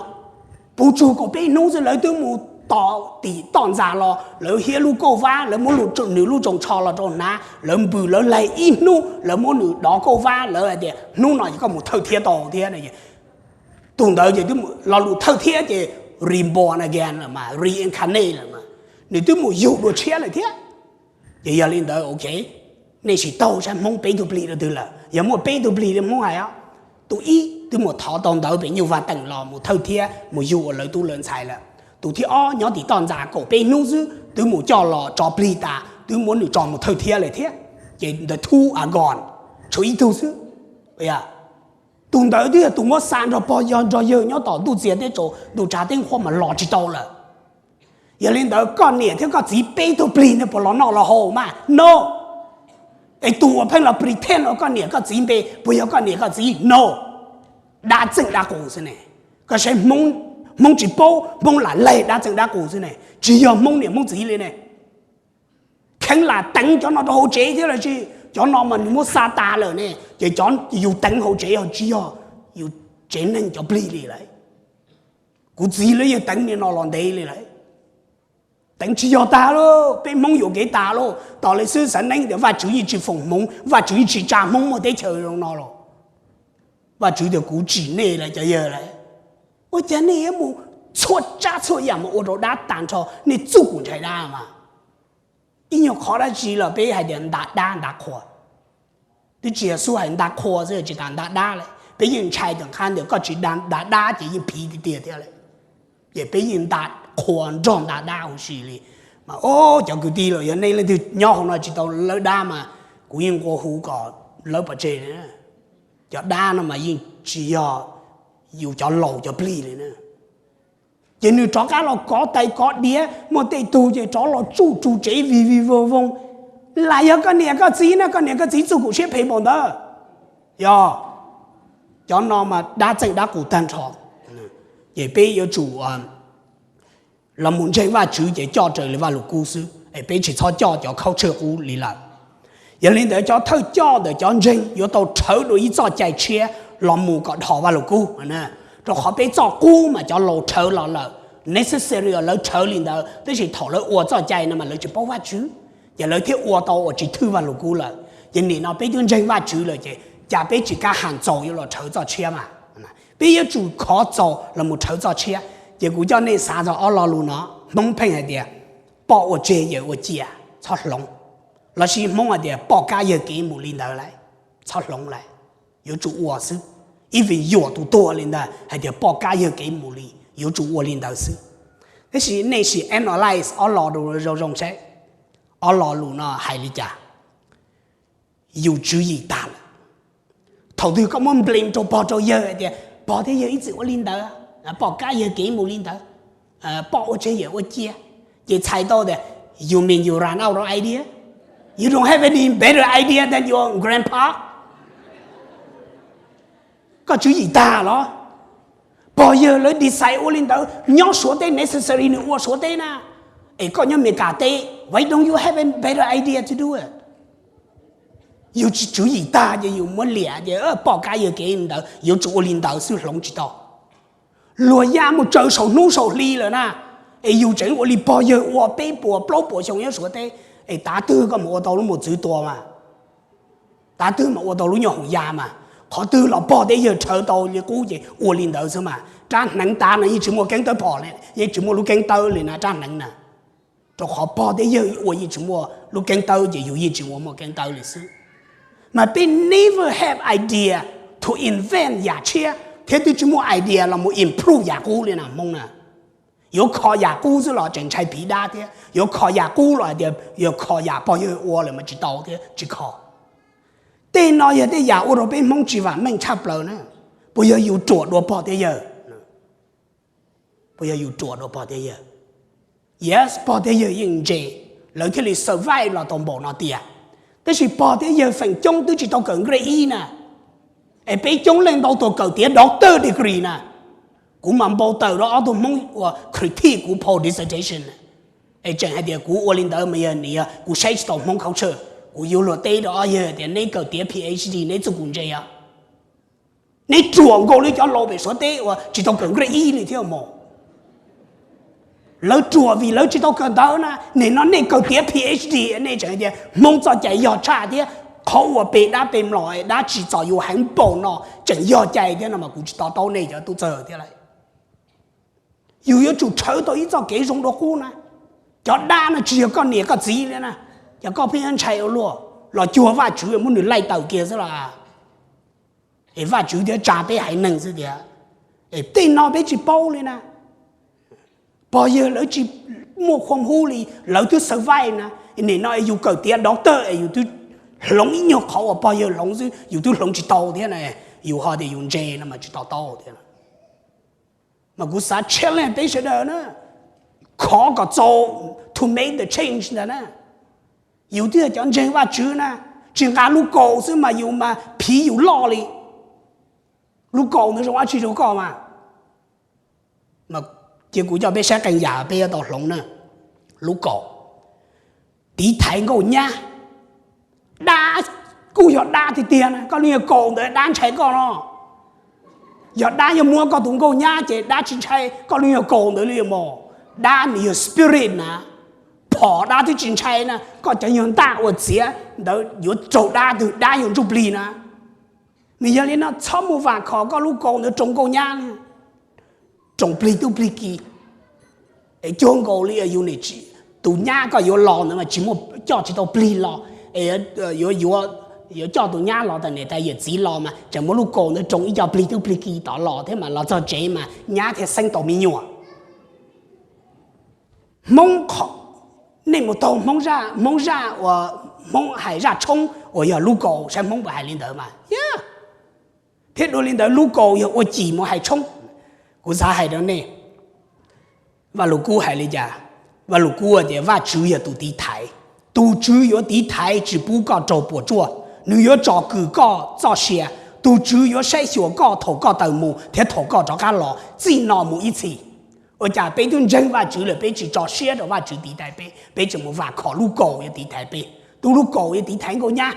puv tsug kaum peb hnub xwb lawv twb mus tos tim toj ntxas los, lawv hiab lub kauj vab, lawv muab nws lub tsoos tsho los rau hnav, lawv npws lawv laig ib hnub, lawv muab nws dov kauj vab, lawv hais tias hnub no ces koj mus thawj thiab tau thiab no. Tus ntawd ces twb lo lus thawj thiab ces reborn again lawm mas, reincarnate lawm mas, nws twb mus yug dua tshiab lawm thiab. Ces yog li ntawd ok, nej sim taug saib Hmoob peb tug plig rau twg lawm. Yog muaj peb tug plig li Hmoob hais os, tus ib twb mus thov tau ntawv pem Nyuj Vaj Teem los mus thawj thiab mus yug ua lawv tub lawv ntxhais lawm. Tus thib ob nyob tim toj ntxas kaum peb hnub xwb twb mus coj los tso plig tas twb muab nws tso mus thawj thiab lawm thiab. Ces ntawd two are gone, tshuav ib tug xwb. Tus ntawd twb yog tus muab xa nrog pog nrog yawg nyob tom ntuj txiag teb tsaus ntuj tshav teb nqhuab mas los tsis tau lawm. Yog li ntawd koj niam thiab koj txiv peb tug plig ntawd puas los noj los haus mas? No. Es tus uas pheej los pretend ua koj niam koj txiv npe puas yog koj niam koj txiv? No. Dab txeej dab qus xwb ne. Koj saib Hmoob, Hmoob tsis paub, Hmoob lam laig dab txeej dab qus xwb ne, tsis yog Hmoob niam Hmoob txiv li ne. Kheev lam teev cov no rau hauv tsev thiab los sis cov no mas nws muab xa tas lawm ne, ces cov yus teev hauv tsev ho tsis yog yus tsev neeg cov plig li lawm. Kuv txiv lawv yeej teev li no los ntev li lawm. Teev tsis yog tag lauj, peb Hmoob yuam kev tas lauj. Tos li xwb Xaiv Neeb tias Vajtswv yeej tsis foom hmoov, Vajtswv yeej tsis tsa Hmoob muaj teb chaws zoo no los. Vajtswv tias kuv tsim nej lawm cov yawg lawm. Ua cas nej yuav mus txhua tsav txhua yam mus ua rau dab tag nrho, nej txuj kuv ntshai dab mas. Ib nyuag qhov dab tsi los peb hais tias nta dab nta qhua. Twb tsis yog xub hais nta qhua xwb, tsis tas nta dab lawm. Peb yeej ntshai tom qab ntawd koj tsis nta dab ces yeej phiv tiag tiag thiab lawm. Ces peb yeej nta qhua nrog nta dab huv si li. Mas o, cov kwv tij los yog nej leej twg nyob hauv no tsis tau lawb dab mas kuv yeej nqua hu kom lawb pov tseg. Cov dab no mas yeej tsis yog yus cov laus cov plig li na. Ces nws rov qab los kov tais kov diav, muaj tej tug ces rov los tsuj tsuj tsev vig vig voog voog. Lam yog koj niam koj txiv na, koj niam koj txiv txuj kum siab phem npaum ntawd. Yog, cov no mas dab txeej dab qus tag nrho. Ces peb yuav tsum los mus ntseeg Vajtswv ces coj raws li Vajluskub xwb, es peb tsis txhob coj cov khauj tshwj qub li lawm. Yog li ntawd cov thawj coj ntawm cov ntseeg yuav tau rhawv dua ib txoj cai tshiab los mus kom dhos Vajluskub. Rau qhov peb txoj qub mas cov laus rhawv los lawm, necessary lawv rhawv li ntawd, tab sis thaum lawv ua txoj cai no mas lawv tsis paub Vajtswv, ces lawv thiaj ua tau uas tsis thwj Vajluskub lawm. Ces nim no peb twb ntseeg Vajtswv lawm ces cas peb tsis kav ham txaus yuav los rhawv txoj tshiab mas? Peb yuav tsum khov txaus los mus rhawv txoj tshiab. Ces kuv coj nej xav txog ob lo lus no, Hmoob pheej hais tias poj ua tseg yawm ua cia, txhob hloov. Lossis Hmoob hais tias poj kab yawg kev mus li ntawd lawm, txhob hloov lawm, yuav tsum ua xwb. Ib vim yuam tus tuag li ntawd hais tias poj kab yawg kev mus li, yuav tsum ua li ntawd xwb. Tab sis nej sim analyze ob lo lus zoo zoo saib, ob lo lus no hais li cas? Yus tswv yim tag lawm. Thaum twg koj muab blame rau pog rau yawg hais tias pog thiab yawg ib txwm ua li ntawd, poj kab yawg kev mus li ntawd, poj ua tseg yawm ua cia, ces txhais tau tias you mean you run out of idea? You don't have any better idea than your grandpa? Koj tswv yim tag los? Pog yawg lawv decide ua li ntawd, nyob Suav teb necessary nws ua Suav teb na, es koj nyob Meskas teb, why don't you have a better idea to do it? Yus tsis tswv yim tag ces yus muab liam tias poj kab yawg kev ntawd yuav tsum ua li ntawd xwb, hloov tsis tau. Luag ya mus tsaws saum hnub saum hli lawm na, es yus tseem ua li pog yawg ua peb puas plaub puas xyoo nyob Suav teb, es tav twg koj mus ua tau lub mos txwv tua mas? Tav twg mas ua tau lub nyuag hoom ya mas? Qhov twg los pog thiab yawg rhawv tau li qub ces ua li ntawd xwb mas. Rab hneev tav no yeej tsis muaj keeb tawb phom li, yeej tsis muaj lub keeb tawb li na rab hneev na. Rau qhov pog thiab yawg ua yeej tsis muaj lub keeb tawb ces yus yeej tsis ua muaj keeb tawb li xwb. Mas peb never have idea to invent yam tshiab thiab twb tsis muaj idea los mus improve yam qub li na Hmoob na. Yuav kho yam qub xwb los tseem ntshai phiv dab thiab, yuav kho yam qub los hais tias yuav kho yam pog yawg ua lawm mas tsis tau thiab tsis kho. Tej no yog tej yam ua rau peb Hmoob tsis vam meej tshaj plaws na. Puas yog yus ruam dua pog thiab yawg? Puas yog yus ruam dua pog thiab yawg? Yes, pog thiab yawg yeej ntse, lawv thiaj li survive los tau npaum no tiag. Tab sis pog thiab yawg feem coob twb tsis tau kawm grade ib na, es peb coob leej ntau tuaj kawm tiav doctor degree na. Kuv mas npau taws rau ob tug Hmoob uas critique kuv post dissertation, es tseem hais tias kuv ua li ntawd mas yog nim yog kuv saib tsis taus Hmoob culture. Kuv yuav luag teb rau ob yawg tias neb kawm tiav PhD neb txuj kum ntse os. Neb ruam nkaus li cov laus pem Suav teb uas tsis tau kawm grade ib li thiab mog. Lawv ruam vim lawv tsis tau kawm ntawv na, nim no nej kawm tiav PhD, nej tseem hais tias Hmoob txoj cai yog tshaj thiab, qhov uas pe dab pe mlom dab tsis txom yus heev npaum no tseem yog cai thiab no mas kuv tsis to taub nej cov tub txawg thiab lauj. Yus yuav tsum rhawv tau ib txoj kev zoo dua qub na. Cov dab no tsis yog koj niam koj txiv li na, cov koj pheej ntshai ua luaj los cuag Vajtswv muab nws laij tawm kiag xwb los, es Vajtswv thiaj tsa peb haiv neeg xwb tiag. Es tej no peb tsis paub li na. Pog yawg lawv tsis muaj khuam hub li, lawv twb survive na. Nim no es yus kawm tiav doctor es yus twb hloov ib nyuag qhov uas pog yawg hloov xwb, yus twb hloov tsis tau thiab na. Yus ho tias yus ntse no mas tsis to taub thiab. Mas kuv xav challenge peb sawv daws na, khov kom txaus to make the change ntag na. Yus twb yog cov ntseeg Vajtswv na, tsis nqa lub kaus xwb mas yus mas phiv yus loj li. Lub kaus ntawd zoo dab tsi rau koj mas? Cia kuv coj peb saib qee yam peb yuav tau hloov na. Lub kaus, tiv thaiv nkauj nyab. Dab kuj yog dab tiag tiag na, koj lub nyuag kaus ntawd dab ntshai koj no. Yog dab yog muab koj tus nkauj nyab ces dab tsis ntshai koj lub nyuag kaus ntawd li mog. Dab nws yog spirit na, phom dab twb tsis ntshai na, koj cov nyuag ntaj uas txiav ntawd yuav raug dab twg dab yuav ntsuj plig na. Nws yog li no txhob mus vam khom koj lub kaus ntawd roos nkauj nyab na, roos plig tub plig ki. Es cuag nkaus li yus nim, tus nyab koj yuav los ntawd mas tsis muaj, coj tsis tau plig los, es yuav, yuav coj tus nyab los tas niam tas yawm txiv los mas tseem muab lub kaus ntawd roos ib co plig tub plig ki tod los thiab mas los txog tsev mas nyab thiaj xeeb tau me nyuam. Hmoob, nej mus taug Hmoob zaj, Hmoob zaj uas Hmoob hais zaj tshoob uas yog lub kaus, saib Hmoob puas hais li ntawd mas, yog. Thiab dua li ntawd lub kaus yog ua cim mus hais tshoob. Kuv xav hais rau nej, Vaj Lug Kub hais li cas? Vaj Lug Kub tias Vajtswv yog tus tiv thaiv. Tus Tswv yuav tiv thaiv tsis pub koj raug puas tsuaj, nws yuav tsom kwm koj txoj sia. Tus Tswv yuav saib xyuas koj thaum koj tawm mus thiab thaum koj rov qab los, txij no mus ib txhis. Ua cas peb twb ntseeg Vajtswv lawm peb tsis tso siab rau Vajtswv tiv thaiv peb, peb tseem mus vam khom lub kaus yuav tiv thaiv peb? Tus lub kaus yuav tiv thaiv nkauj nyab.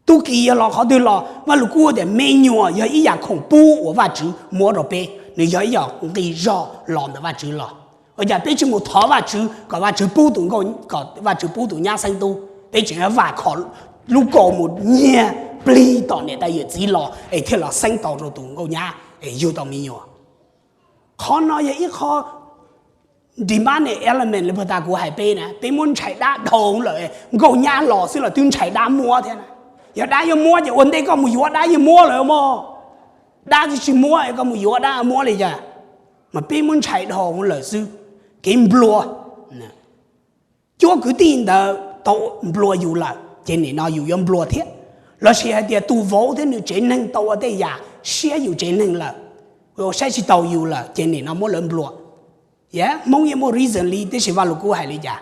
Tub ki yog los qhov twg los, Vaj Lug Kub tias me nyuam yog ib yam khoom pub uas Vajtswv muab rau peb, nws yog ib yam nqi zog los ntawm Vajtswv los. Ua cas peb tsis mus thov Vajtswv kom Vajtswv pub tus, kom Vajtswv pub tus nyab xeeb tub, peb tseem vam khom lub kaus mus nyiag plig tom niam tais yawm txiv los es thiaj los xeeb tau rau tus nkauj nyab es yug tau me nyuam. Qhov no yog ib qho demand element li puag ta kuv hais peb na, peb muab ntshai dab dhau lawm. Nkauj nyab los xwb los twb ntshai dab muab thiab na. Yog dab yuav muab ces ua ntej koj mus yuav dab yeej muab lawm mog. Dab twb tsis muab koj mus yuav dab muab li cas? Mas peb muab ntshai dhau lawm xwb. Kev nplua, cuab kwv tij ntawd tau nplua yus lawm ces nim no yus yuav nplua thiab. Lossis hais tias tus vauv thiab nws tsev neeg tau ua tej yam siab yus tsev neeg lawm, saib tsis taus yus lawm ces nim no muab lawv nplua. Yog Hmoob yeej muaj reason li, tiam sis Vaj Lug Kub hais li cas?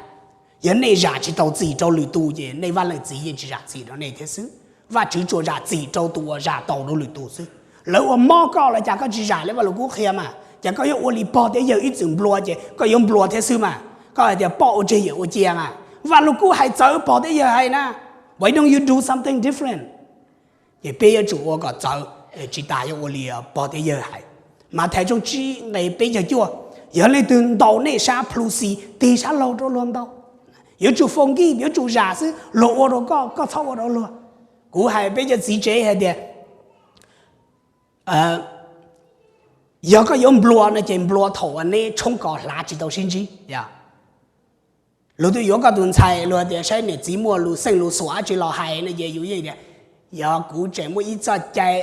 Yog nej zam tsis tau txim rau lwm tus ces nej vaj leej txiv yeej tsis zam txim rau nej thiab xwb. Vajtswv tsuas zam txim rau tus uas zam tau rau lwm tus xwb. Lawv ua mob koj los cas koj tsis zam li Vaj Lug Kub qhia mas? Cas koj yuav ua li pog thiab yawg ib txwm nplua ces koj yuav nplua thiab xwb mas? Koj hais tias poj ua tseg yawm ua cia mas, Vaj Lug Kub hais txawv pog thiab yawg hais na. Why don't you do something different? Ces peb yuav tsum ua kom txawv, tsis tas yuav ua li pog thiab yawg hais. Mathais tshooj tsib nqe peb caug cuaj, yog leej twg ntaus nej sab plhu xis, tig sab laug rau luag ntaus. Yuav tsum forgive, yuav tsum zam xwb, luag ua rau koj, koj txhob ua rau luag. Kuv hais peb cov txiv tsev hais tias, yog koj yuav nplua no ces nplua thaum uas neb tshoob kos hlav tsis tau sib ntsib. Luag twb yuav koj tus ntxhais, luag tias saib niam txiv muaj lus xeej lus xuam dab tsi los hais no ces yus yeej tias, yog kuv tseem muaj ib txoj cai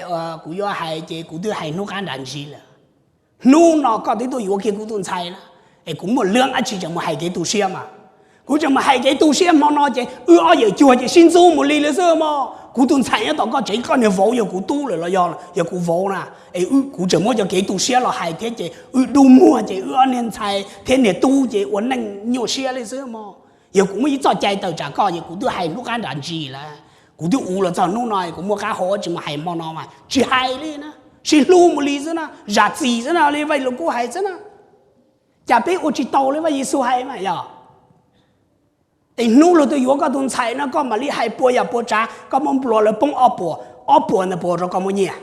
kuv yuav hais ces kuv twb hais hnub qab nram ntsis lawm. Hnub no koj twb tuaj yuav kiag kuv tus ntxhais na, es kuv muaj lwm dab tsi tseem mus hais kev tu siab mas? Kuv tseem mus hais kev tu siab hmo no ces wb ob yawm cuag ces sib ntxub mus li lawm xwb mog. Kuv tus ntxhais nyob tom koj tsev, koj niag vauv yog kuv tub lawm los yog, yog kuv vauv na, es kuv tseem muab cov kev tu siab los hais thiab ces wb dub muag ces wb ob niag ntxhais thiab niag tub ces ua neej nyuaj siab li xwb mog. Yog kuv muaj ib txoj cai tawm tsam koj ces kuv twb hais hnub qab nram ntsis lawm. Kuv twb ua los txog hnub no, kuv muaj qab hau tsis mus hais hmo no mas tsis hais li na. Sib hlub mus li xwb na, zam txim xwb na, li Vaj Lug Kub hais xwb na. Cas peb ua tsis tau li Vaj Yexus hais mas yog? Es hnub luag twb yuav koj tus ntxhais no koj mam li hais puas yam puas tsav, koj muab nplua lawv poob ob puas, ob puas ntawd puas rau koj muaj nyiaj?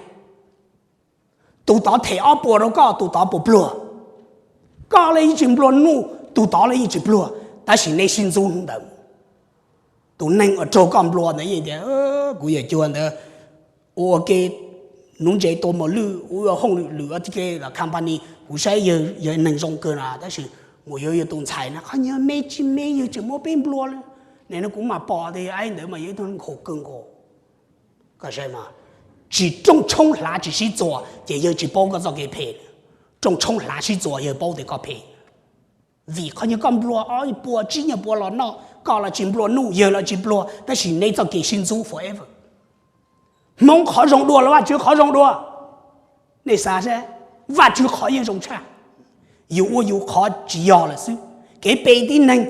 Tus tod them ob puas rau koj, tus tod puas pluag? Koj los yeej tsis nplua nuj, tus tod los yeej tsis pluag, tab sis neb sib ntxub hnub ntawd. Tus neeg uas raug koj nplua ntawd yeej tias, kuv yawm cuag ntawd ua ua ke, nuv ntses tua mos lwj, ua hauj lwm lwm ua ke los company, kuv saib yog neeg zoo kawg no, tab sis mus yuav yus tus ntxhais no qhov nyuag me tsis me yawg tseem muab peb nplua li. Nim no kuv mam pom tias yawg ntawd mas yog ib tug nkhaus kawg nkaus. Tsis, rooj tshoob hlav tsis sib txuas ces yawg tsis paub koj txoj kev phem. Rooj tshoob hlav sib txuas yawg paub tias koj phem. Vim qhov nyuag koj nplua ob puas tsib nyuag puas los noj, koj los tsis nplua nuj, yawg los tsis pluag, tab sis neb txoj kev sib ntxub forever. Hmoob qhov zoo dua los Vajtswv qhov zoo dua? Nej xav seb, Vajtswv qhov yeej zoo tshaj. Yus ua yus qhov tsis yog lawm xwb. Kev pe tib neeg,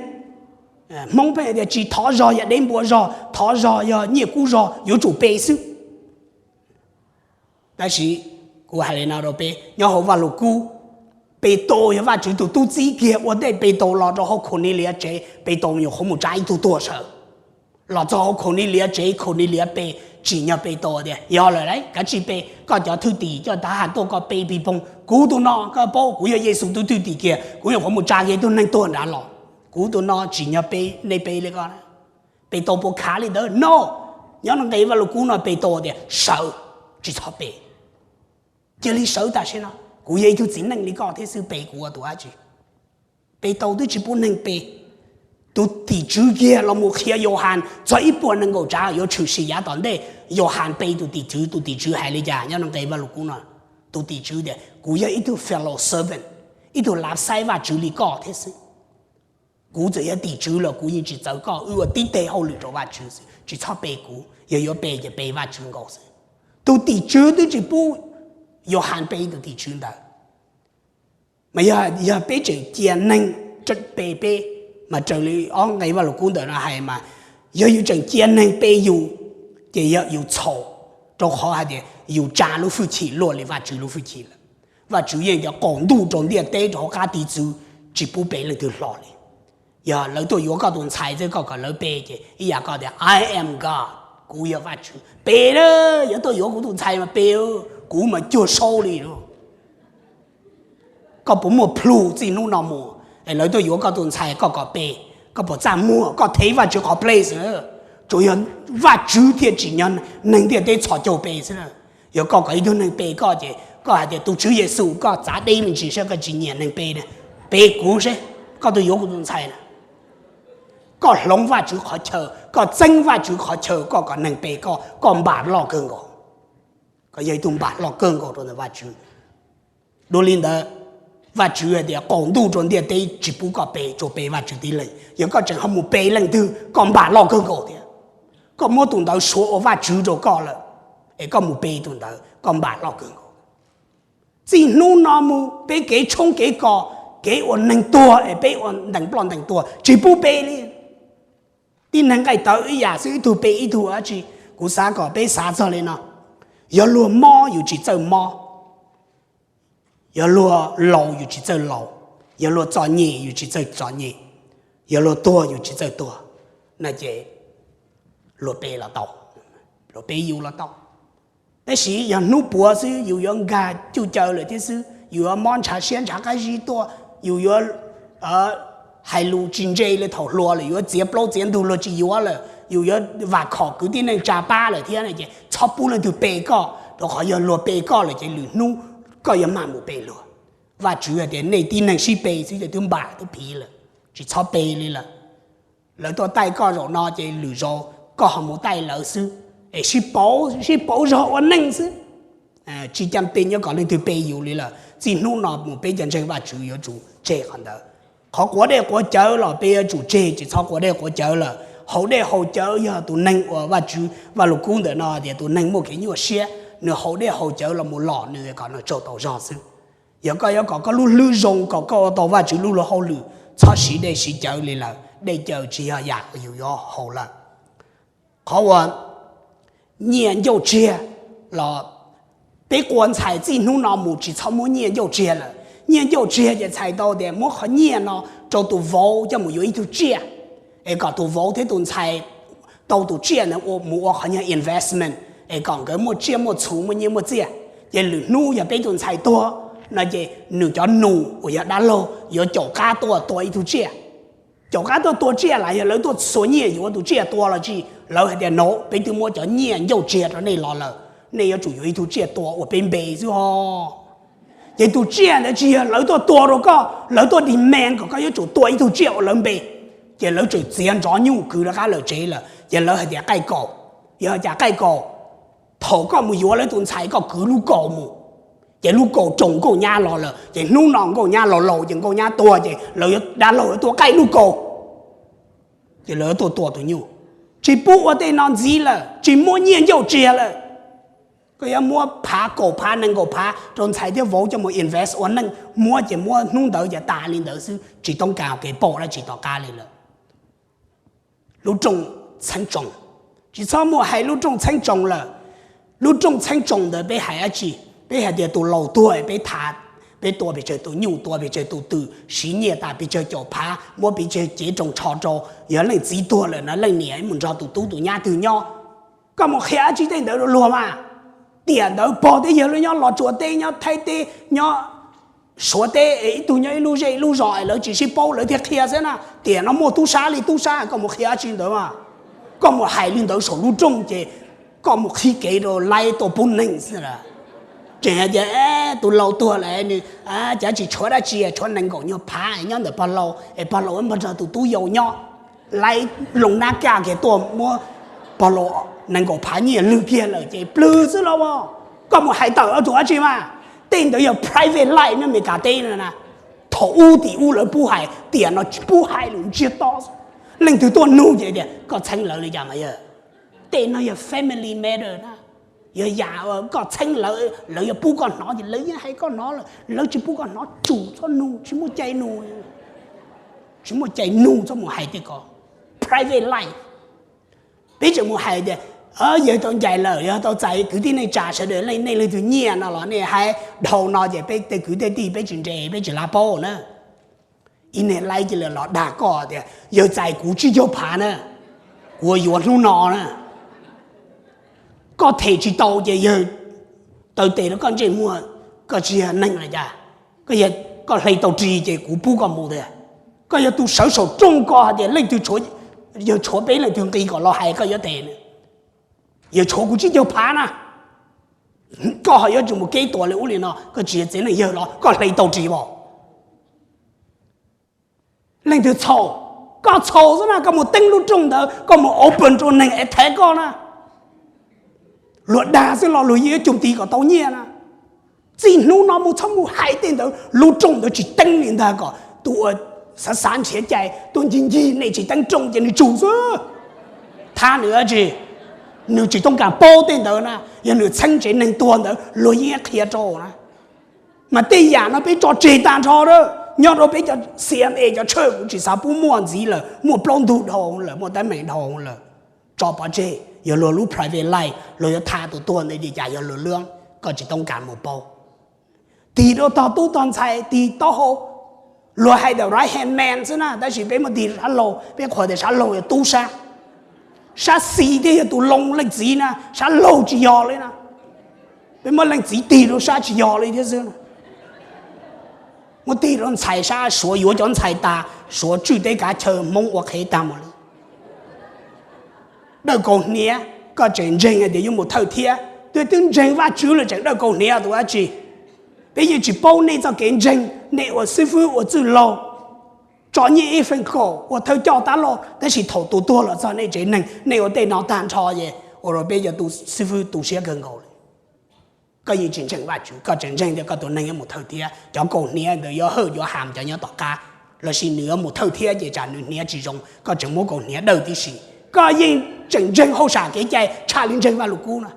Hmoob pheej tias tsis thov zog yog deb npua zog, thov zog yog nyiaj kub zog, yuav tsum pe xwb. Tab sis kuv hais li no rau peb, nyob hauv Vaj Lug Kub, Petus yog Vajtswv tus tub txib kiag ua ntej Petus los rau hauv Khonilias tsev, Petus nyuam qhuav mus tsa ib tug tuag sawv. Los txog hauv Khonilias tsev, Khonilias pe, tsim nyog Petus tias, yog lawm lauj, kav tsij pe, koj cov thwj tim coj tav has tuaj koj pe pig poog, kuv tus no koj paub kuv yog Yexus tus thwj tim kiag, kuv nyuam qhuav mus tsa kiag tus neeg tuag nrad los, kuv tus no tsim nyog pe, nej pe li ko. Petus puas khav li ntawd? No. Nyob nqe Vaj Lug Kub no Petus tias sawv, tsis txhob pe. Cia li sawv tam sim no, kuv yog ib tug txiv neej li koj thiab xwb, pe kuv ua tus dab tsi? Petus twb tsis pub neeg pe. Tus tim tswv kiag los mus qhia Yauhas, Yauhas txog ib puas nees nkaum tsav yuav tshwm sim yav tom ntej, Yauhas pe tus tim tswv, tus tim tswv hais li cas nyob nqe Vaj Lug Kub no? Tus tim tswv tias kuv yog ib tug fellow servant, ib tug lav xaiv Vajtswv li koj thiab xwb. Kuv txawm yog tim tswv los kuv yeej tsis txawv koj, wb ua tib teg hauj lwm rau Vajtswv xwb, tsis txhob pe kuv, yog yuav pe ces pe Vajtswv nkaus xwb. Tus tim tswv twb tsis pub Yauhas pe tus tim tswv ntawd. Mas yog, yog peb tseem cia neeg pe peb, mas raws li ob nqe Vajluskub ntawm no hais mas, yog yus tseem cia neeg pe yus, ces yog yus txhaum, rau qhov hais tias yus tsa lub hwj chim luaj li Vajtswv lub hwj chim lawm. Vajtswv yeej tias qaum ntuj rau ntiaj teb rau hauv qab tiv txwv tsis pub pe leej twg hlo li. Yog lawv tuaj yuav koj tus ntxhais xwb koj kom lawv pe ces ib yam koj tias I am God, kuv yog Vajtswv, pe na, yog tuaj yuav kuv tus ntxhais mas pe, kuv mas cuag saub li lauj. Koj puas muaj plhu txij hnub no mus es lawv tuaj yuav koj tus ntxhais koj kom pe? Koj puas txaj muag? Koj thev Vajtswv qhov place na. Tsuas yog Vajtswv thiaj tsim nyog neeg ntiaj teb txhos caug pe xwb na. Yog koj kom ib tug neeg pe koj ces koj hais tias tus Tswv Yexus koj txav deb me ntsis saib koj tsis nyiam neeg pe, pe kuv seb koj tuaj yuav kuv tus ntxhais na. Koj hloov Vajtswv qhov chaw, koj txeeb Vajtswv qhov chaw, koj kom neeg pe koj, koj npam loj kawg nkaus. Koj yog ib tug npam loj kawg nkaus rau ntawm Vajtswv. Dua li ntawd, Vajtswv hais tias qaum ntuj rau ntiaj teb tsis pub koj pe, tsuas pe Vajtswv tib leeg. Yog koj tseem ho mus pe leej twg koj npam loj kawg nkaus thiab. Koj muab tus ntawd suav ua Vajtswv rau koj lawm, es koj mus pe tus ntawd koj npam loj kawg nkaus. Txij hnub no mus peb kev tshoob kev kos, kev ua neeg tuag es peb ua ntees ploj ntees tuag tsis pub pe li. Tib neeg nqaij tawv ib yam xwb, ib tug pe ib tug dab tsi. Kuv xav kom peb xav txog li no, yog luag mob yus tsis txawj mob, yog luag laus yus tsis txawj laus, yog luag txom nyem yus tsis txawj txom nyem, yog luag tuag yus tsis txawj tuag, no ces luag pe los tau, luag pe yus los tau. Tab sis yog hnub puav xwb yus yuav nkag cuj caw lawm thiab xwb, yus yuav mob ntshav siab ntshav qab zib tuaj, yus yuav hais lus tsis ntse li thaum hluas lawm, yuav txiav plaub txiav ntug luag tsis yuav lawm, yus yuav vam khom kwv tij neej tsa pab lawm thiab no ces txhob pub leej twg pe koj, rau qhov yog luag pe koj lawm ces lwm hnub koj yuav mag mus pe luag. Vajtswv hais tias nej tib neeg sib pe xwb ces twb npam twb phiv lawm, tsis txhob pe li lawm. Lawv tuaj taij koj zaum no ces lwm zaus koj ho mus taij lawv xwb, es sib pauv, sib pauv zog ua neej xwb. Tsis cam pe nyob kom leej twg pe yus li lawm. Txij hnub no mus peb cov ntseeg Vajtswv yuav tsum tseg qhov ntawd. Qhov quav dej quav cawv los peb yuav tsum tseg, tsis txhob quav dej quav cawv lawm. Haus dej haus cawv yog tus neeg uas Vajtswv Vajluskub ntawm no tias tus neeg muaj kev nyuaj siab, nws haus dej haus cawv los mus lom nws kom nws tsaug tau zog xwb. Yog koj yuav kom koj lub hlwb zoo kom koj ua tau Vajtswv lub luag hauj lwm, txhob siv dej siv cawv li lawm. Dej cawv tsis yog yam uas yus yuav haus lawm. Qhov uas nyiaj ncauj tsiag los peb qua ntxhais txij hnub no mus tsis txhob muab nyiaj ncauj tsiag lawm. Nyiaj ncauj tsiag ces txhais tau tias muab qhov nyiaj no rau tus vauv coj mus yuav ib tug tsiaj, es kom tus vauv thiab tus ntxhais tau tus tsiaj ntawd mus ua qhov nyuag investment, es kom nkawd muaj tsiaj muaj txhu muaj nyiaj muaj txiaj. Ces lwm hnub yog peb tus ntxhais tuag no ces nws cov nus uas yog dab laug yuav caum qab tuaj tua ib tug tsiaj. Caum qab tuaj tua tsiaj los yog lawv tuaj xuas nyiaj yuav tus tsiaj tua los tsis, lawv hais tias no peb twb muab cov nyiaj ncauj tsiag rau nej los lawm, nej yuav tsum yuav ib tug tsiaj tua ua peb npe xwb ho. Ces tus tsiaj ntawd tsis yog lawv tuaj tua rau koj, lawv tuaj demand kom koj yuav tsum tua ib tug tsiaj ua lawv npe. Ces lawv tseem txiav nrov nyuj kwv rov qab lawm tsev lawm ces lawv hais tias qaij kaum. Yog cas qaij kaum? Thaum koj mus yuav lawv tus ntxhais koj kwv lub kaus mus, ces lub kaus raug nkauj nyab los lawm ces hnub no nkauj nyab laus laus ces nkauj nyab tuag ces lawv yuav, dab laug yuav tuaj qaij lub kaus, ces lawv yuav tuaj tua tus nyuj. Tsis pub ua tej no ntxiv lawm, tsis muab nyiaj ncauj tsiag lawm. Koj yuav muab phav kaum phav nees nkaum phav rau ntxhais thiab vauv coj mus invest ua neej, muab ces muab hnub ntawd ces tas li ntawd xwb, tsis toob kas kev pauj dab tsi tom qab li lawm. Lub rooj txheeb tsoos, tsis txhob muaj hais lub rooj txheeb tsoos lawm. Lub rooj txheeb tsoos ntawd peb hais dab tsi? Peb hais tias tus laus tuag peb thav, peb tua pes tsawg tus nyuj, tua pes tsawg tus twm, siv nyiaj tas pes tsawg caum phav, muab pes tsawg cev rooj tsho rau. Yog leej txiv tuag lawm no leej niam mus nrog tus tub tus nyab twg nyob? Koj mus qhia dab tsi tej ntawd rau luag mas? Tiam ntawd pog teb yawg lawv nyob Los Tsuas teb, nyob Thaib teb, nyob Suav teb, ib tug nyob ib lub zej ib lub zos es lawv tsis sib paub lawv thiaj qhia xwb na. Tiam no muaj tub sab li tub sab, koj mus qhia dab tsi ntawd mas? Koj mus hais li ntawd saum lub rooj ces koj mus qhib kev rau laib tuaj pub neeg xwb. Tseem hais tias tus laus tuag lawm nws cas tsis tshuav dab tsi, tshuav nees nkaum nyuag phav nyob ntawm pog laus es pog laus npog nrog tus tub yau nyob. Laib loo nab kaj kiag tuaj muab pog laus nees nkaum phav nyiaj lwg kiag lawm ces plhws xwb los as. Koj mus hais tawm ua tus dab tsi mas? Tej ntawd yog private life nyob Meskas teb no na. Thaum ub tim ub lawv pub hais, tiam no tsis pub hais lawm, ntsiag to. Leej twg tuaj nug ces tias koj txheeb lawv li cas mas yog? Tej no yog family matter na. Yog yam koj txheeb lawv, lawv yuav pub koj hnov ces lawv yeej hais koj hnov lawm, lawv tsis pub koj hnov tsum txhob nug, tsis muaj cai nug. Tsis muaj cai nug txhob mus hais tej ko, private life. Peb tseem mus hais tias yawg tau ncaim lawm, yawg tau txais kwv tij neej tsa sawv daws leej nej leej twg nyiaj no los nej hais dhau no ces peb tej kwv tej tij peb tsis nres peb tsis lav paub na. Ib niag laib cia li los dag koj tias yawg txais kuv tsib caug phav na, kuv yuav hnub no na. Koj them tsis tau ces yawg taw tes rau koj ntsej muag, koj tsis yog neeg los cas? Koj yog, koj hle tau ris ces kuv pub koj mus tiag. Koj yog tus sawv saum rooj ko hais tias leej twg, yawg tshuav peb leej twg nqi kom los hais koj yuav tes, yawg tshuav kuv tsib caug phav na. Koj ho yuav tsum mus keb tuas li ub li no, koj tsis yog txiv neej yawg los koj hle tau ris os. Leej twg txhaum? Koj txhaum xwb na, koj mus teeb lub rooj ntawd, koj mus open rau neeg es thaiv koj na. Luag dag xwb los luag yeej yuav cug ti kom tau nyiaj na. Txij hnub no mus txhob mus hais tej ntawd, lub rooj ntawd tsis teeb li ntag kom tus uas xav xav nrhiav cai tuaj ncig ncig, nej tsis teeb rooj ces nws tsum xwb. Thab nws dab tsi? Nws tsis toob kas paub tej ntawd na, yog nws txheeb tsev neeg tuag ntawd luag yeej qhia rau na. Mas tej yam no peb tso tseg tag nrho a, nyob rau peb cov C M A cov tshawj kuv tsis xav pub muaj ntxiv lawm, muaj plaub ntug dhau lawm, muaj teeb meem dhau lawm. Tso pov tseg, yog luag lub private life, luag yuav tham tus tuag ntawd ces cas yog luag lub, koj tsis toob kas mus paub. Tig rau tog tub tog ntxhais, tig taub hau. Luag hais tias right hand man xwb na, tab sis peb muab tig rau sab laug, peb qhuas tias sab laug yog tub sab. Sab xis thiaj yog tus loo leej txiv na, sab laug tsis yog li na. Peb muab leej txiv tig rau sab tsis yog li thiab xwb. Muab tig rau ntxhais sab, Suav yuav cov ntxhais tas, Suav tswj teb kav chaw, Hmoob ua qhev tag mus li. Dawj kaus hniav, koj tseem ntseeg hais tias yuav mus thawj thiab, twb twb ntseeg Vajtswv lawm tseem dawj kaus hniav tus dab tsi? Peb yeej tsis paub nej txoj kev ntseeg, nej ua xib fwb ua txwj laug, tso nyiaj ib feem kaum ua thawj coj tab loj, tab sis thaum tus tuag los txog nej tsev neeg, nej ua tej no tag nrho ces ua rau peb cov tus xib fwb tu siab kawg nkaus li. Koj yeej tsis ntseeg Vajtswv, koj tseem ntseeg tias koj tus neeg yuav mus thawj thiab, cov kaus hniav ntawd yuav hawj yuav ham cov nyob tom qab, lossis nws yuav mus thawj thiab ces tsam nws hniav tsis zoo, koj tseem muab kaus hniav dawj tib si. Koj yeej tseem ntseeg hauj sam kev cai tshaj li ntseeg Vajluskub na.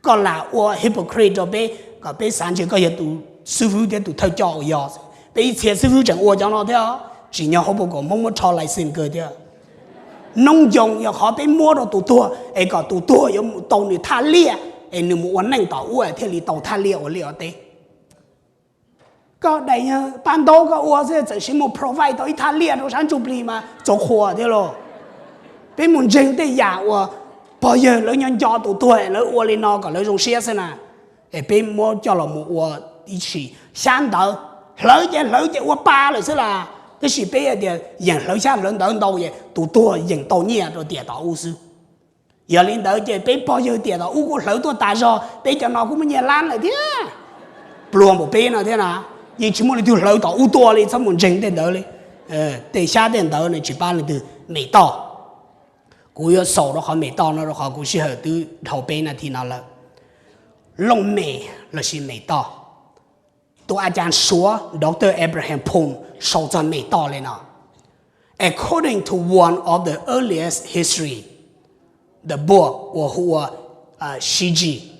Koj lam ua hypocrite rau peb kom peb xav ntshe koj yog tus xib fwb thiab tus thawj coj uas yog xwb. Peb ib txhia xib fwb tseem ua cov no thiab, tsim nyog hauv paus kom Hmoob muab rho license kawg thiab. Noob ncoos yog qhov peb muab rau tus tuag es kom tus tuag yuav mus tau nws thaj liaj es nws mus ua neej tom ub thiaj li tau thaj liaj ua liaj ua teb. Koj daim paj ntaub koj ua xwb txawm siv mus provide tau ib thaj liaj rau sab ntsuj plig mas txaus qhuas thiab lauj. Peb mus ntseeg tej yam uas pog yawg lawv nyob nco tus tuag lawv ua li no kom lawv zoo siab xwb na. Es peb muab coj los mus ua ib si xyab ntawv, hlawv ces hlawv ces ua pa lawm xwb las. Tab sis peb hais tias yeem hlawv xyab hlawv ntawv ntau ces tus tuag yeem tau nyiaj rau tiam tom ub xwb. Yog li ntawd ces peb pog yawg tiam tom ub kuj hlawv tuaj tas zog, peb cov no kuj muaj nyiaj lab lawm thiab. Pluag npaum peb no thiab na, yeej tsis muaj leej twg hlawv tom ub tuaj li, txhob mus ntseeg tej ntawd li. Tej xyab tej ntawd no tsis pab leej twg. Mem toj, kuv yuav xaus rau qhov mem toj no rau qhov kuv sij hawm twb dhau peb nas this no lawm. Looj mem lossis mem toj. Tus a cas Suav Doctor Abraham Poon sau txog mem toj li no: According to one of the earliest history, the book uas hu ua Shiji,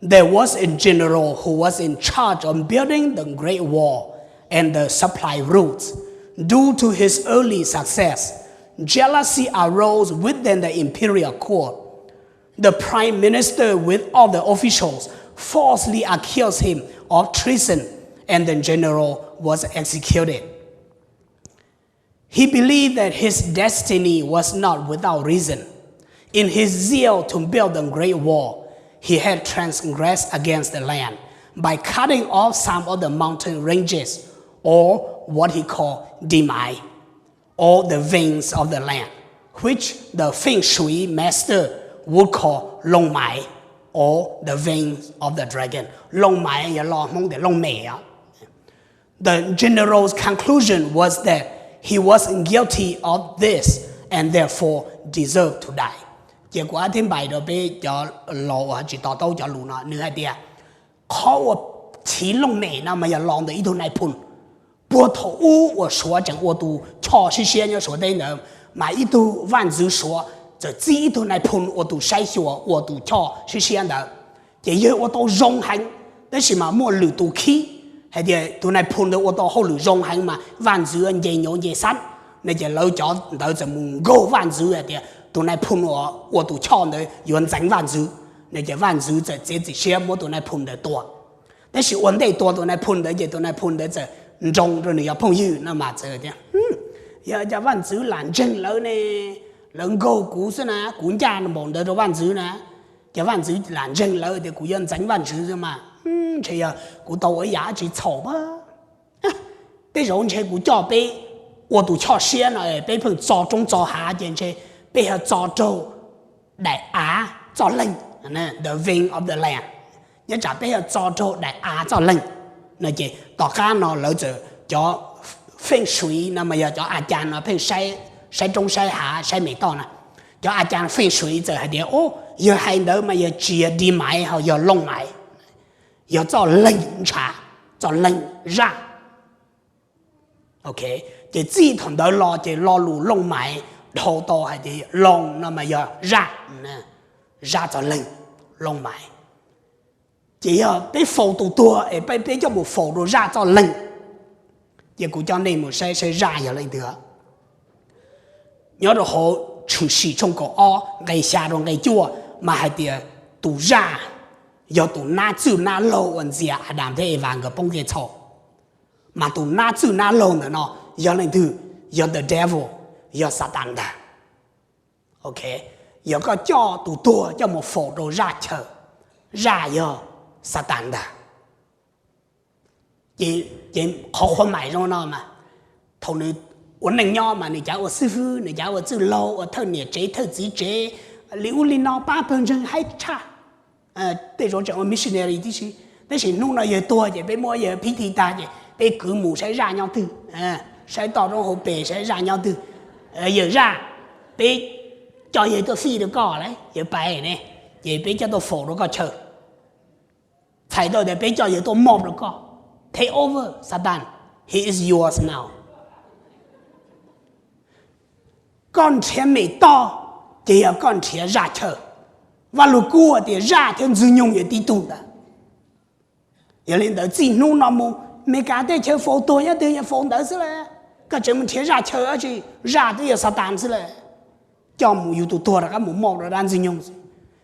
there was a general who was in charge of building the Great Wall and the supply routes. Due to his early success, jealousy arose within the imperial court. The prime minister, with other officials, falsely accused him of treason, and the general was executed. He believed that his destiny was not without reason. In his zeal to build the Great Wall, he had transgressed against the land by cutting off some of the mountain ranges, or what he called dimai, or the veins of the land, which the feng shui master would call longmai, or the veins of the dragon. Longmai yog lo Hmoob tias looj mem. The general's conclusion was that he was guilty of this and therefore deserved to die. Ces kuv ab thib npais rau peb cov laus uas tsis to taub cov lus no, nws hais tias qhov uas chiv looj mem no mas yog los ntawm ib tug nai phoo. Puag thaum ub uas Suav tseem ua tus choj siab siab nyob Suav teb ntawd, mas ib tug vaj ntxwv Suav txawm txib ib tug nai phoo ua tus saib xyuas ua tus choj siab siab ntawd. Ces yawg ua tau zoo heev, tab sis mas muaj lwm tus khib hais tias tus nais phoo ntawd ua tau hauj lwm zoo heev mas vaj ntxwv nce nyuv nce xab no. Ces lawv cov ntawd txawm mus nkaug vaj ntxwv hais tias tus nais phoo uas ua tus choj ntawd yuav ntxeev vaj ntxwv no. Ces vaj ntxwv txawm txiav txim siab muab tus nais phoo ntawd tua. Tab sis ua ntej tua tus nais phoo ntawd ces tus nais phoo ntawd txawm nroo rau nws cov phooj ywg no mas txawm tias, yog cov vaj ntxwv lam ntseeg lawv ne, lawv nkaug kuv xwb na, kuv ncaj npaum ntawd rau vaj ntxwv na. Cov vaj ntxwv lam ntseeg lawv tias kuv yuav ntxeev vaj ntxwv xwb mas, ntshe yog kuv tau ua ib yam dab tsi txhaum a. Tej zaum ntshe kuv coj peb ua tus choj siab no peb pheej txo roob txo hav ces ntshe peb yog txo raug daim av txoj leeg, the wing of the lamb. Nyob tsam peb yog txo raug daim av txoj leeg no. Ces tom qab no lawv txawm cov feej suiv no mas yog cov a cas no pheej saib roob saib hav saib me toj na, cov a cas feej suiv txawm hais tias, o, yawg hais ntawd mas yog tsis yog di maiv ho yog looj maiv, yog txoj leeg ntshav, txoj leeg zaj. Ces txij thaum ntawd los ces lo lus looj maiv dhau tau hais tias looj no mas yog zaj, zaj txoj leeg, looj maiv. Ces yog peb faus tus tuag es peb coj mus faus rau zaj txoj leeg, ces kuv coj nej mus saib saib zaj yog leej twg. Nyob rau hauv Tshwm Sim tshooj kaum ob nqe xya rau nqe cuaj mas hais tias tus zaj yog tus nab txwj nab laug uas ntxias Adam thiab Eva nkawd poob kev txhaum. Mas tus nab txwj nab laug ntawm no yog leej twg? Yog the devil, yog Satan ntag. Yog koj coj tus tuag coj mus faus rau zaj chaw, zaj yog Satan ntag. Ces qhov qhua mais zoo no mas, thaum nws ua neej nyob mas nws cav ua xib fwb, nws cav ua txwj laug, ua thawj niam tsev thawj txiv tsev, li ub li no pab pawg ntseeg haib tshaj. Tej zaum tseem ua missionary tib si, tab sis hnub no yawg tuag ces peb muab yawg phib thi tag ces peb kwv mus saib zaj nyob twg, saib toj roob hauv pes saib zaj nyob twg. Yawg zaj, peb coj yawg tuaj fij rau koj lauj, yawg pais ne, ces peb coj tuaj faus rau koj chaw. Txhais tau tias peb coj yawg tuaj mob rau koj. Take over, Satan, he is yours now. Koj nrhiav me toj, ces yog koj nrhiav zaj chaw. Vaj Lug Kub tias zaj thiab Ntxwg Nyoog yog tib tug ntawd. Yog li ntawd txij hnub no mus, Meskas teb chaws faus tuag nyob twg yog faus ntawd xwb lauj. Koj tseem mus nrhiav zaj chaw dab tsi, zaj twb yog Satan xwb lauj. Coj mus yug tus tuag rov qab mus mob rau dab Ntxwg Nyoog xwb.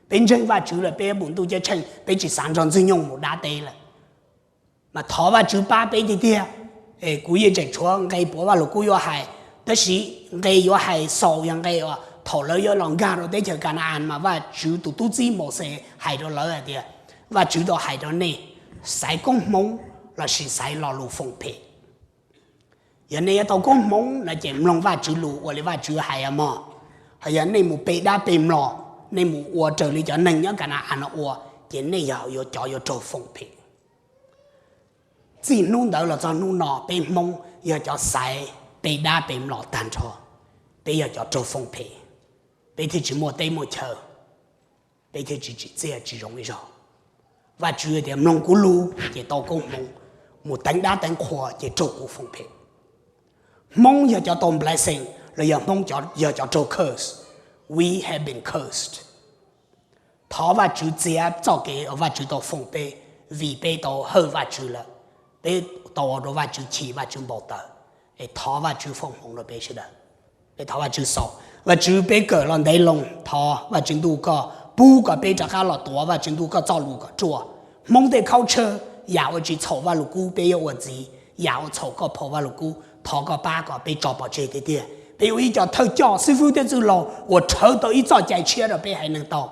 Peb ntseeg Vajtswv lawm peb yuav mus ntuj ceeb tsheej, peb tsis xav nrog Ntxwg Nyoog mus dab teb lawm. Mas thov Vajtswv pab peb tiag tiag. Kuv yeej tseem tshuav nqe puav Vaj Lug Kub yuav hais, tab sis nqe yuav hais xaus yog nqe uas thaum lawv yuav los nkag rau teb chaws Ka na-as mas Vajtswv tus tub txib Mauxes hais rau lawv hais tias, Vajtswv tau hais rau nej, xaiv koob hmoov lossis xaiv lo lus foom phem? Yog nej yuav tau koob hmoov no ces mloog Vajtswv lus ua li Vajtswv hais os mog. Ho yog nej mus pe dab pe mlom, nej mus ua raws li cov neeg nyob Ka na-as no ua, ces nej yog yuav cov yuav raug foom phem. Txij hnub ntawd los txog hnub no peb Hmoob yog cov xaiv pe dab pe mlom tag nrho. Peb yog cov raug foom phem, peb thiaj tsis muaj teb muaj chaw, peb thiaj tsis tsim txiaj tsis zoo ib zaug. Vajtswv tias mloog kuv lus ces tau koob hmoov, mus teev dab teev qhua ces raug kuv foom phem. Hmoob yog cov tau blessing los yog Hmoob yog cov raug curse? We have been cursed. Thov Vajtswv txiav txoj kev uas Vajtswv tau foom peb, vim peb tau hawj Vajtswv lawm, peb tau ua rau Vajtswv chim Vajtswv npau taws. Es thov Vajtswv foom hmoov rau peb sawv daws. Peb thov Vajtswv xaus. Vajtswv, peb kawm los ntev loo, thov Vajtswv ntuj koj pub kom peb rov qab los tuav Vajtswv ntuj koj txoj lus kom ruaj. Hmoob tej khaub tshawb, yam uas tsis txhaum Vaj Lug Kub peb yuav ua ntxiv, yam uas txhaum koj phau Vaj Lug Kub thov koj pab kom peb tso pov tseg tiag tiag. Peb ua ib co thawj coj xib fwb thiab txwj laug uas rhawv tau ib txoj cai tshiab rau peb haiv neeg tau.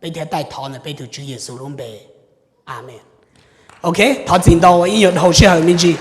Peb thiaj taij thov ntawm peb tus Tswv Yexus lub npe. Amees. Ok, thov txim ntau ib nyuag dhau sij hawm me ntsis.